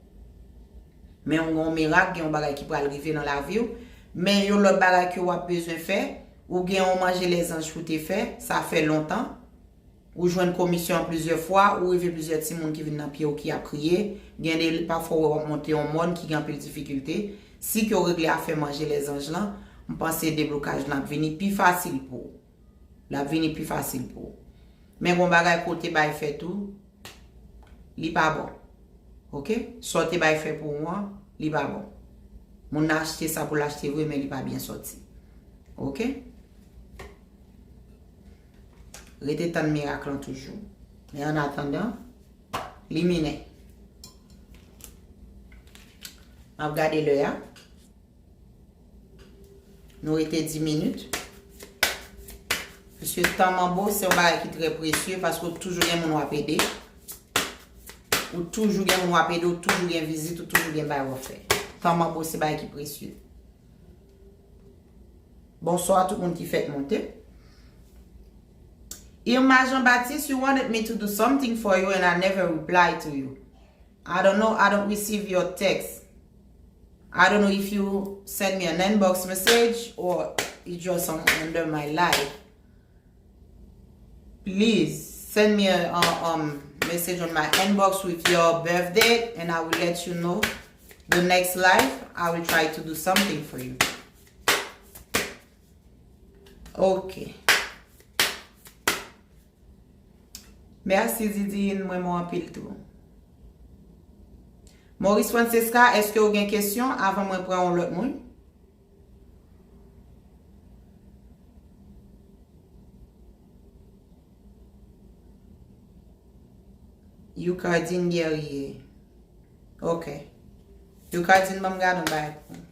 Men w gen yon mirak, gen yon bagay ki pral rive nan lavi w. Men yon lòt bagay ke w ap bezwen fè, ou gen yon manje lèzanj pou te fè, sa fè lontan. Ou jwenn komisyon an plizyè fwa, ou rive plizyè timoun ki vin nan pye w ki ap kriye. Gen de pafwa w ap monte yon mòn ki gen anpil difikilte. Si ke w regle afè manje lèzanj lan, m panse deblokaj lan ap vini pi fasil pou ou. L ap vini pi fasil pou ou. Men gon bagay ke w te bay fè tou, li pa bon. Oke? Sa w te bay fè pou ou an, li pa bon. Moun nan achte sa pou l achte vre, men li pa byen sòti. Oke? Rete tann mirak lan toujou. Men annatandan, liminen. M ap gade lè a. Nou rete dis minit. Paske tan manbo se yon bagay ki trè presye, paske ou toujou gen moun w ap ede. Ou toujou gen moun w ap ede, ou toujou gen vizit, ou toujou gen bagay w ap fè. Tan manbo se bagay ki presye. Bonswa tout moun ki fèk monte. Irma Jean Baptiste, you wanted me to do something for you and I never reply to you. I don't know, I don't receive your text. I don't know if you send me an inbox message or it's just on under my live. Please send me a, a um, message on my inbox with your birth date, and I will let you know the next live. I will try to do something for you. Ok. Mèsi Didine, mwen mwen anpil tou. Maurice Francesca, èske w gen kesyon avan mwen pran yon lòt moun? Youcardine Guerrier. Ok. Youcardine, ban m gade yon bagay pou ou.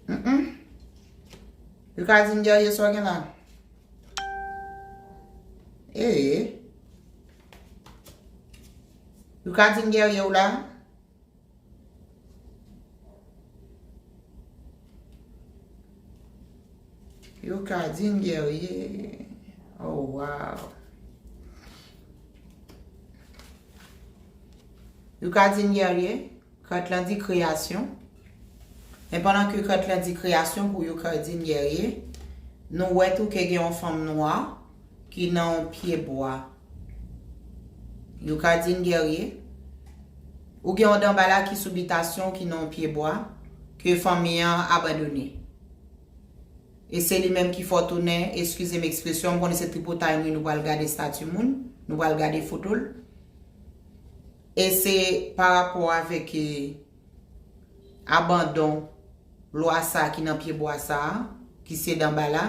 Mm-mm. Youcardine Guerrier, sa w gen la? Ee. Youcardine Guerrier, ou la? Youcardine Guerrier. Oh, wow. Youcardine Guerrier, kat lan di kreyasyon. Men pandan ke kat lan di kreyasyon pou Youcardine Guerrier, nou wè tou ke gen yon fanm nwa ki nan yon pye bwa. Youcardine Guerrier, ou gen yon danbala ki sou bitasyon ki nan yon pye bwa ke fanmi an abandone. E se li menm ki fè w tounen, eskize m ekspresyon, m konnen se tripotay nou, nou pral gade estati moun, nou pral gade foto l. E se pa rapò avèk, e, abandon lwa sa ki nan pye bwa sa a, ki se Danbala,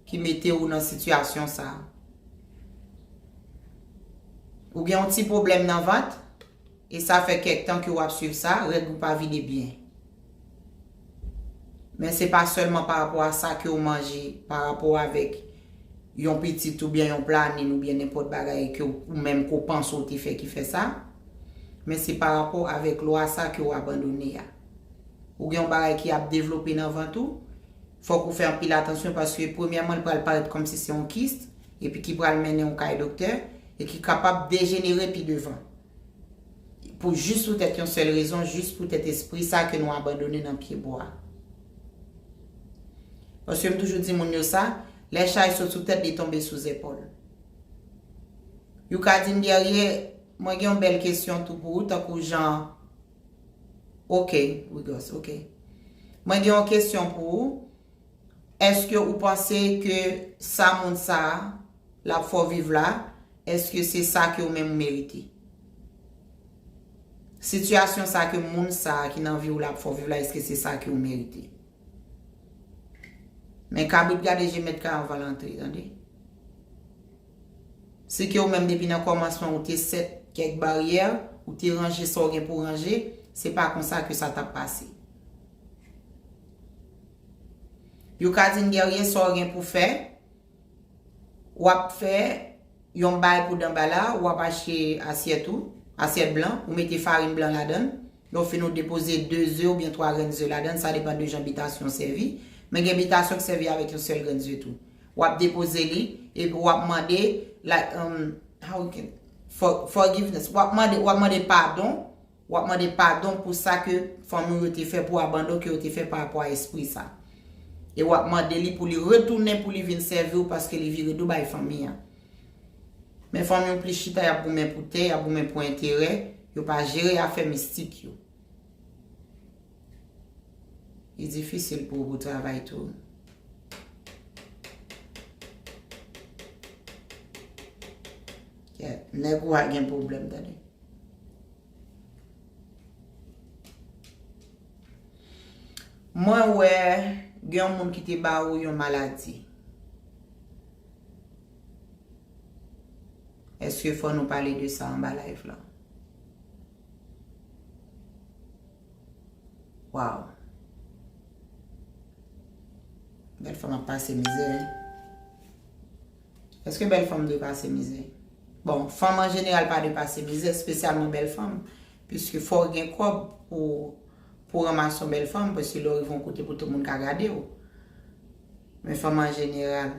ki mete w nan sitiyasyon sa a. Ou gen yon ti pwoblèm nan vant, e sa fè kèk tan ke w ap swiv sa, règ ou pa vide byen. Men se pa sèlman pa rapò a sa ke w manje, pa rapò avèk yon pitit oubyen yon planin oubyen nenpòt bagay ke w, ou menm ke w panse w te fè ki fè sa. Men se pa rapò avèk lwa sa ke w abandone a. Ou gen yon bagay ki ap devlope nan vant ou, fòk ou fè anpil atansyon paske premyèman li pral parèt kòmsi se yon kis, epi ki pral mennen w kay doktè, e ki kapab dejenere pi devan. Pou jis poutèt yon sèl rezon, jis poutèt espri sa ke nou abandone nan pye bwa. Paske m toujou di moun yo sa, lè chay sot sou tèt, li tonbe sou zepòl. Yo ka di m, Guerrier, mwen gen yon bèl kesyon tou pou ou, tankou jan, ok, Wigos, ok. Mwen gen yon kesyon pou ou. Èske ou panse ke sa moun sa a l ap fè w viv la, èske se sa ke ou menm ou merite? Sitiyasyon sa ke moun sa a ki nan vi w la ap fè w viv la, èske se sa ke ou merite? Men kabrit gade je mèt kay anvan l antre, tande. Si ke ou menm depi nan kòmansman ou te sèt kèk baryè, ou te ranje sa w gen pou ranje, se pa konsa ke sa t ap pase. Yo ka di n, Guerrier, sa w gen pou fè, w ap fè yon bay pou Danbala, w ap achte asyèt ou, asyèt blan, ou mete farin blan ladan l. Lè w fin, ou depoze de ze oubyen twa grenn ze ladan l, sa depann de jan bitasyon w sèvi. Men gen bitasyon k sèvi avèk yon sèl grenn ze tou. W ap depoze li, epi w ap mande, like, um, how you can, for, forgiveness. W ap mande, w ap mande padon, w ap mande padon pou sa ke fanmi w yo te fè, pou abandon ke yo te fè pa rapò a espri sa. E w ap mande li pou li retounen, pou li vin sèvi w, paske li vire do bay fanmi an. Men fanmi w plis chita, y ap goumen pou tè, y ap goumen pou enterè, yo pa jere afè mistik yo. Li difisil pou ou pou travay tou. Kèt, nèg ou a gen pwoblèm, tande. Mwen wè gen yon moun ki te ba ou yon maladi. Èske fò nou pale de sa anba live la? Wow. Bèl fanm ap pase mizè. Èske bèl fanm dwe pase mizè? Bon, fanm an jeneral pa dwe pase mizè, espesyalman bèl fanm, piske fò w gen kòb pou, pou ranmase yon bèl fanm, paske lè w rive yon kote pou tout moun ka gade w. Men fanm an jeneral.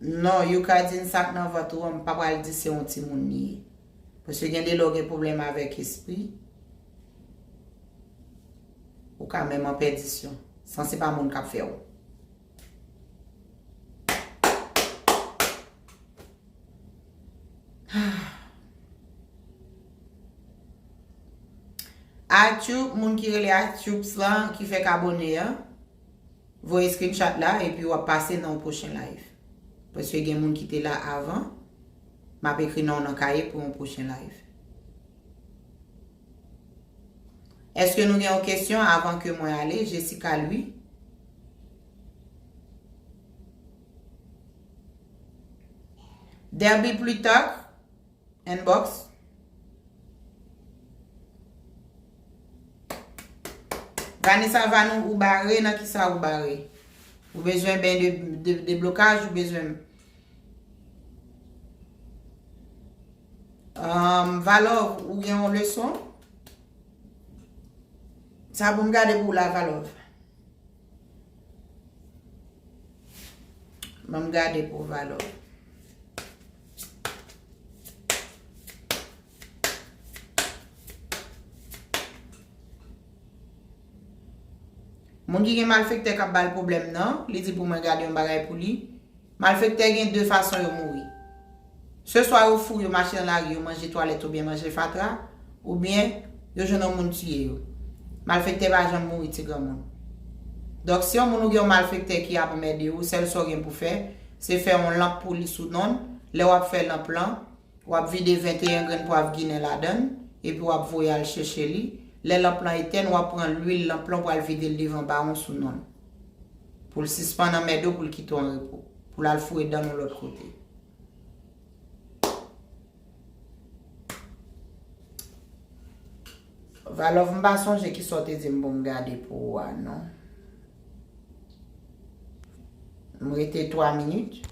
Non, yo ka di n sa k nan vant ou an, m pa pral di se yon timoun li ye. Paske gen de lè w gen pwoblèm avèk espri, ou ka menm an pèdisyon, san se pa moun k ap fè w. Atchoup, moun ki rele Atchoups lan, ki fèk abòne an, voye screenshot la, epi w ap pase nan yon pwochen live. Paske gen moun ki te la avan, m ap ekri non w nan kaye pou yon pwochen live. Èske nou gen yon kesyon avan ke mwen ale? Jessica Louis. Derby Plutarch, inbox. Vanessa Vanou, ou bare, nan kisa ou bare? Ou bezwen ben de, de, deblokaj, ou bezwen, um, Valov, ou gen yon leson? Sa pou m gade pou w la, Valov. Ban m gade pou Valò. Moun ki gen malfektè k ap ba l pwoblèm nan, li di pou mwen gade yon bagay pou li. Malfektè gen de fason yo mouri. Se swa yo fou, yo mache nan lari, yo manje twalèt oubyen manje fatra, oubyen yo jwenn yon moun tiye yo. Malfektè pa janm mouri, ti granmoun. Donk, si yon moun ou gen yon malfektè ki ap anmède w, sèl sa w gen pou fè, se fè yon lanp pou li sou non l. Lè w ap fè lanp lan, w ap vide venteyen grenn pwav ginen ladan l, epi w ap voye al chèche li. Lè lanp lan etèn, w ap pran lwil lanp lan, w al vide l devan bawon sou non l. Pou l sispann anmède w, pou l kite w an repo. Pou l al foure dan l yon lòt kote. Valòv, m pa sonje kisa w te di m pou m gade pou ou a, non. M rete twa minit.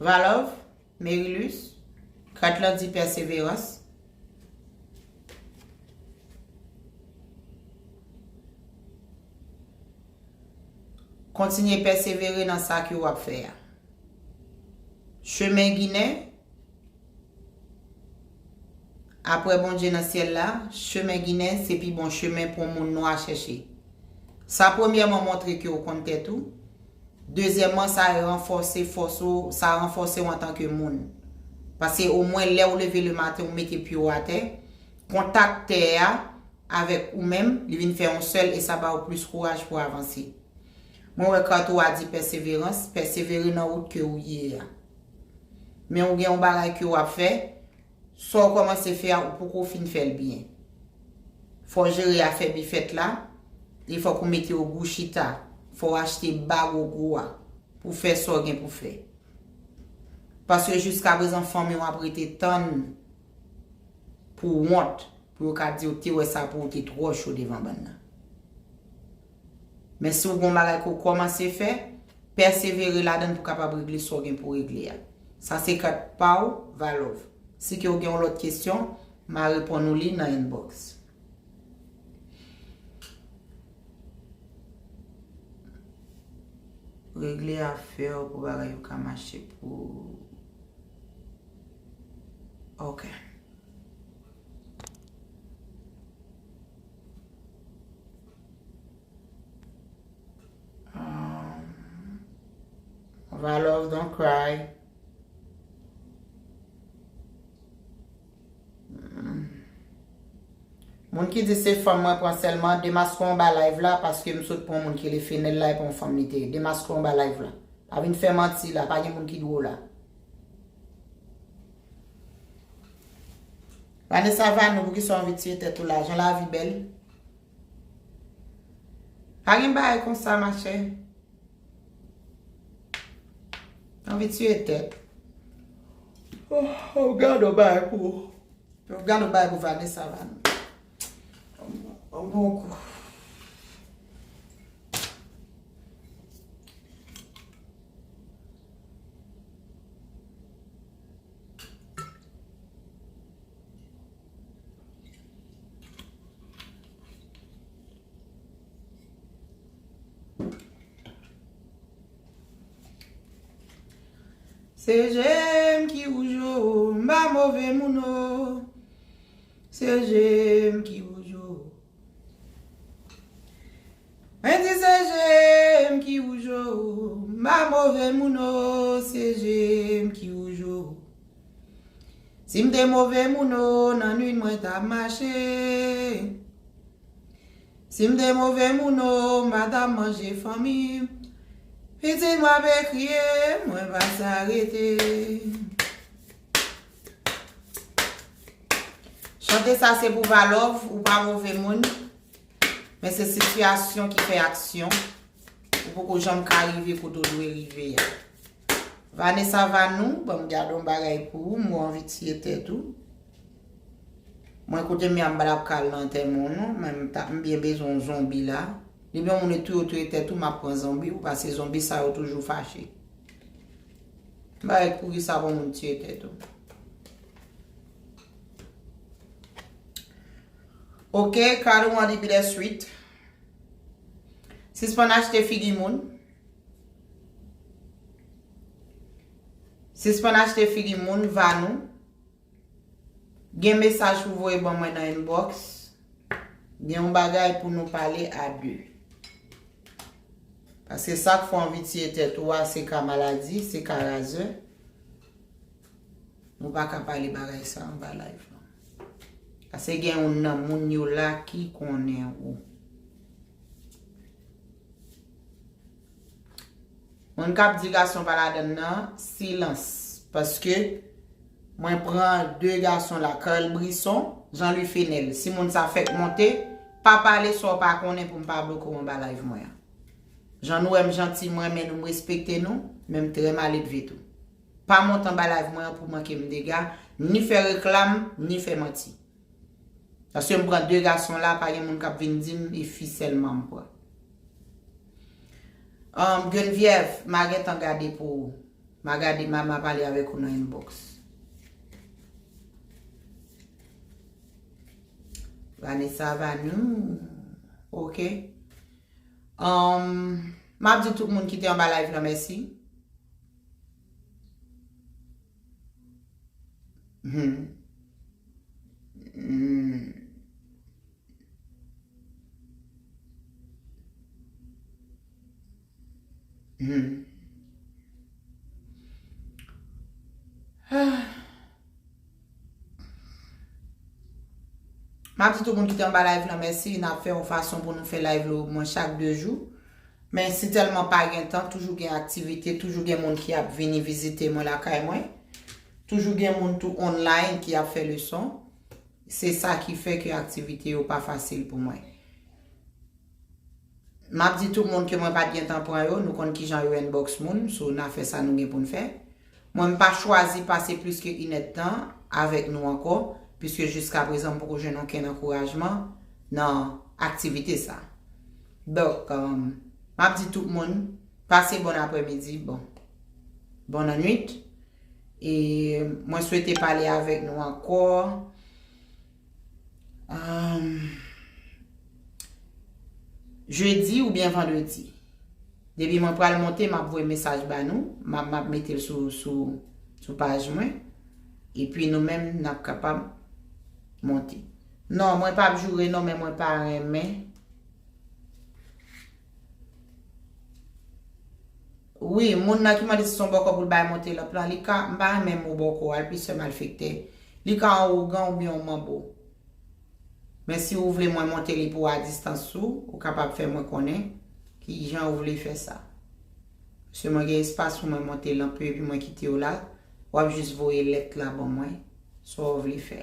Valòv, Merilus, kat lan di pèseverans. Kontinye pèsevere nan sa ke w ap fè a. Chemen ginen, apre Bondye nan syèl la, chemen ginen se pi bon chemen pou yon moun nwa chèche. Sa premyèman montre ke w konn tèt ou. Dezyèmman, sa ranfòse fòs ou, sa ranfòse w antanke moun. Paske omwen lè w leve lematen, ou mete pye w atè, kontak tè a avèk ou menm, li vin fè yon sèl e sa ba w plis kouraj pou avanse. Mwen wè kat ou a di pèseverans, pèsevere nan wout ke ou ye a. Men ou gen yon bagay ke w ap fè, sa w kòmanse fè a, ou poko fin fè l byen. Fò w jere afè bifèt la, e fòk ou mete ogou chita, fò w achte bag ogou a, pou fè sa w gen pou fè. Paske jiskaprezan fanmi w ap rete tann pou wont, pou yo ka di w te wè sa pou ou te twò cho devan bann nan. Men si w gen yon bagay ke w kòmanse fè, pèsevere ladan l pou w kapab regle sa w gen pou w regle a. Sa se kat pa w, Valòv. Si ke w gen yon lòt kesyon, m a reponn ou li nan inbox. Regle afè w pou bagay yo ka mache pou ou. Ok. Um, Valòv, don't cry. Hmm. Moun ki di se fanm mwen pran sèlman, demaske w anba live la, paske m sot pran yon moun ki rele Fenel la, e pa yon fanm li te ye. Demaske w anba live la. Pa vin fè manti la, pa gen moun ki dwe w la. Vanessa Vanou, poukisa w anvi tiye tèt ou la? Jan lavi bèl. Pa gen bagay konsa, machè. Anvi tiye tèt. Oh, oh, gade yon bagay pou, gade yon bagay pou Vanessa Vanou. Yon bon kou. Se je m ki wouj ou, m pa move moun o. Se je m ki wouj ou. Mwen di se je m ki wouj ou, m pa move moun o, se je m ki wouj ou. Si m te move moun o, nan nuit mwen t ap mache. Si m te move moun o, m pa t ap manje fanmi m. Pitit mwen ap ekriye, mwen pa sa rete. Chante sa se pou Valòv, ou pa move moun. Men se sitiyasyon ki fè aksyon. Ou poko janm ka rive kote w dwe rive a. Vanessa Vanou, ban m gade yon bagay pou ou, m wè w anvi tiye tèt ou. Mwen kote m ye a m pa t ap ka al nan antèman w non, men m ta, m byen bezwen yon zonbi la. Depi yon moun touye, touye tèt ou, m ap pran zonbi ou, paske zonbi sa yo toujou fache. M pa wè poukisa pou moun tiye tèt ou. Ok, Cardo One D B the Street. Sispann achte figi moun. Sispann achte figi moun, va nou. Gen mesaj pou voye ban mwen nan inbox. Gen yon bagay pou nou pale a de. Paske sa k fè w anvi tiye tèt ou a, se ka maladi, se ka razè. Nou pa ka pale bagay sa anba live lan. Paske gen youn nan moun yo la ki konnen ou. Moun k ap di gason pa ladann nan, silans. Paske mwen pran de gason la, Carl Brisson, Jean Louis Fenel. Si moun sa fèk monte, pa pale sa w pa konnen pou m pa bloke w anba live mwen an. Jan nou wè m janti, m renmen nou, m respekte nou, men m trè maledve tou. Pa monte anba live mwen an pou manke m dega, ni fè reklam, ni fè manti. Paske m pran de gason la, pa gen moun k ap vin di m e fi sèlman m pran. Um, Geneviève, m a gentan gade pou ou. M a gade, m a, m a pale avèk ou nan inbox. Vanessa Vanou. Ok. Um, m ap di tout moun ki te anba live lan mèsi. Hmm. Hmm. Hmm. M ap di tout moun ki te anba live lan mèsi. N ap fè yon fason pou nou fè live la omwen chak de jou. Men si tèlman pa gen tan, toujou gen aktivite, toujou gen moun ki ap vini vizite mwen lakay mwen. Toujou gen moun tou online ki ap fè leson. Se sa ki fè ke aktivite yo pa fasil pou mwen. M ap di tout moun ke mwen pa t gen tan pran yo, nou konn kijan yo inbox moun, so n a fè sa nou gen pou n fè. Mwen, m pa chwazi pase plis ke inèdtan avèk nou ankò, piske jiska prezan m poko jwenn okenn ankourajman nan aktivite sa. Donk, um, m ap di tout moun, pase bòn aprèmidi, bon, bòn annwit. E mwen swete pale avèk nou ankò. Um, jedi oubyen vandredi. Depi mwen pral monte, m ap voye mesaj ba nou. M ap, m ap mete l sou, sou, sou paj mwen. Epi nou menm, n ap kapab monte. Non, mwen p ap joure non, men mwen pa renmen. Wi, moun nan ki mande si se yon bòkò pou l bay monte lanp lan, li ka, m pa renmen mo bòkò a, l plis fè malfektè. Li ka yon ougan oubyen yon manbo. Men si ou vle mwen monte li pou w a distans tou, ou kapab fè mwen konnen kijan ou vle fè sa. Paske mwen gen espas pou mwen monte lanp yo epi mwen kite yo la, w ap jis voye lèt la ban mwen, sa w vle fè.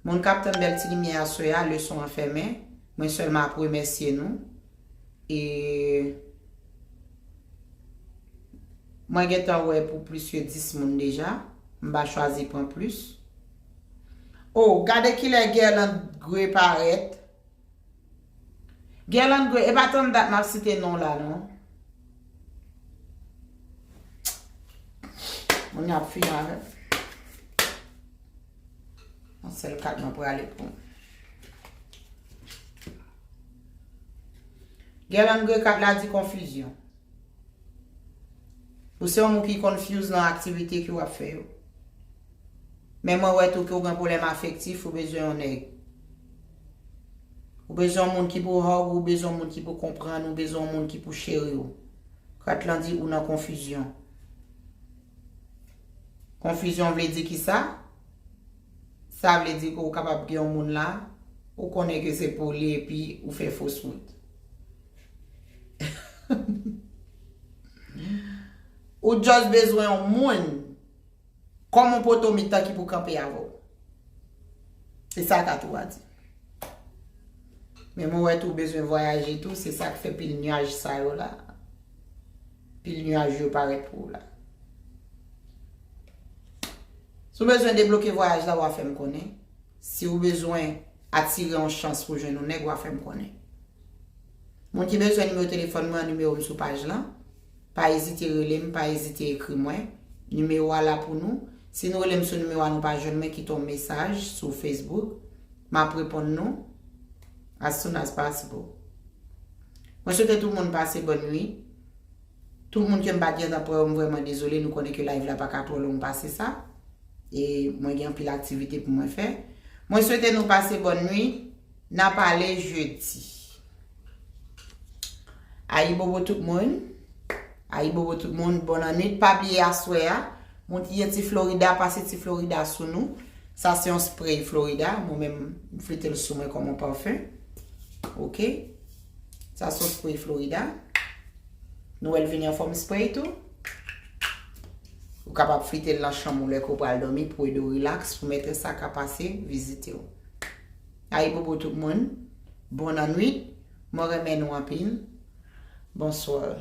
Moun k ap tann bèl ti limyè aswè a, leson an fèmen. Mwen sèlman ap remèsye nou. E mwen gentan wè pou plis ke dis moun deja. M pa chwazi pran plis. Oh, gade kilè Guerlande Gray parèt. Guerlande Gray, e pa tann dat m ap site non la, non. Moun yo ap fini avè m. Yon sèl kat mwen prale pou. Guerlande Gray, kat la di konfizyon. Ou se yon moun ki confuse nan aktivite ke w ap fè yo. Men mwen wè tou ke w gen pwoblèm afektif, ou bezwen yon nèg. Ou bezwen yon moun ki pou hug, ou bezwen yon moun ki pou konprann, ou bezwen yon moun ki pou cheri w. Kat lan di ou nan konfizyon. Konfizyon vle di kisa? Sa vle di ke w kapab gen yon moun la, ou konnen ke se pou li epi ou fè fos wout. Ou just bezwen yon moun kòm yon poto mitan ki pou kanpe avè w. Se sa kat ou a di. Men mwen wè tou ou bezwen vwayaje tou, se sa k fè pil nyaj sa yo la. Pil nyaj yo parèt pou ou la. Si w bezwen debloke vwayaj la, w a fè m konnen. Si w bezwen atire yon chans pou jwenn yon nèg, w a fè m konnen. Moun ki bezwen nimewo telefòn mwen, nimewo m sou paj lan. Pa ezite rele m, pa ezite ekri mwen. Nimewo a la pou nou. Si nou rele m sou nimewo a, nou pa jwenn mwen, kite yon mesaj sou Facebook. M ap reponn nou as soon as possible. Mwen swete tout moun pase bòn nuit. Tout moun ke m pa t gentan pran yo, m vrèman dezole. Nou konnen ke live la pa ka twò long pase sa. E mwen gen anpil aktivite pou mwen fè. Mwen swete nou pase bòn nwit. N a pale jedi. Ayibobo tout moun. Ayibobo tout moun. Bòn annwit. Pa bliye aswè a, moun ki gen ti Florida, pase ti Florida sou nou. Sa se yon spray Florida. Mwen menm, m flite l sou mwen kòm yon pafen. Oke. Sa se yon spray Florida. Nou wè l vini an fòm spray tou. Ou kapab flite l nan chanm ou lè ke w pral dòmi pou ede w rilaks, pou mètrès la ka pase vizite w. Ayibobo tout moun. Bòn annwit. Mwen renmen nou anpil. Bonswa.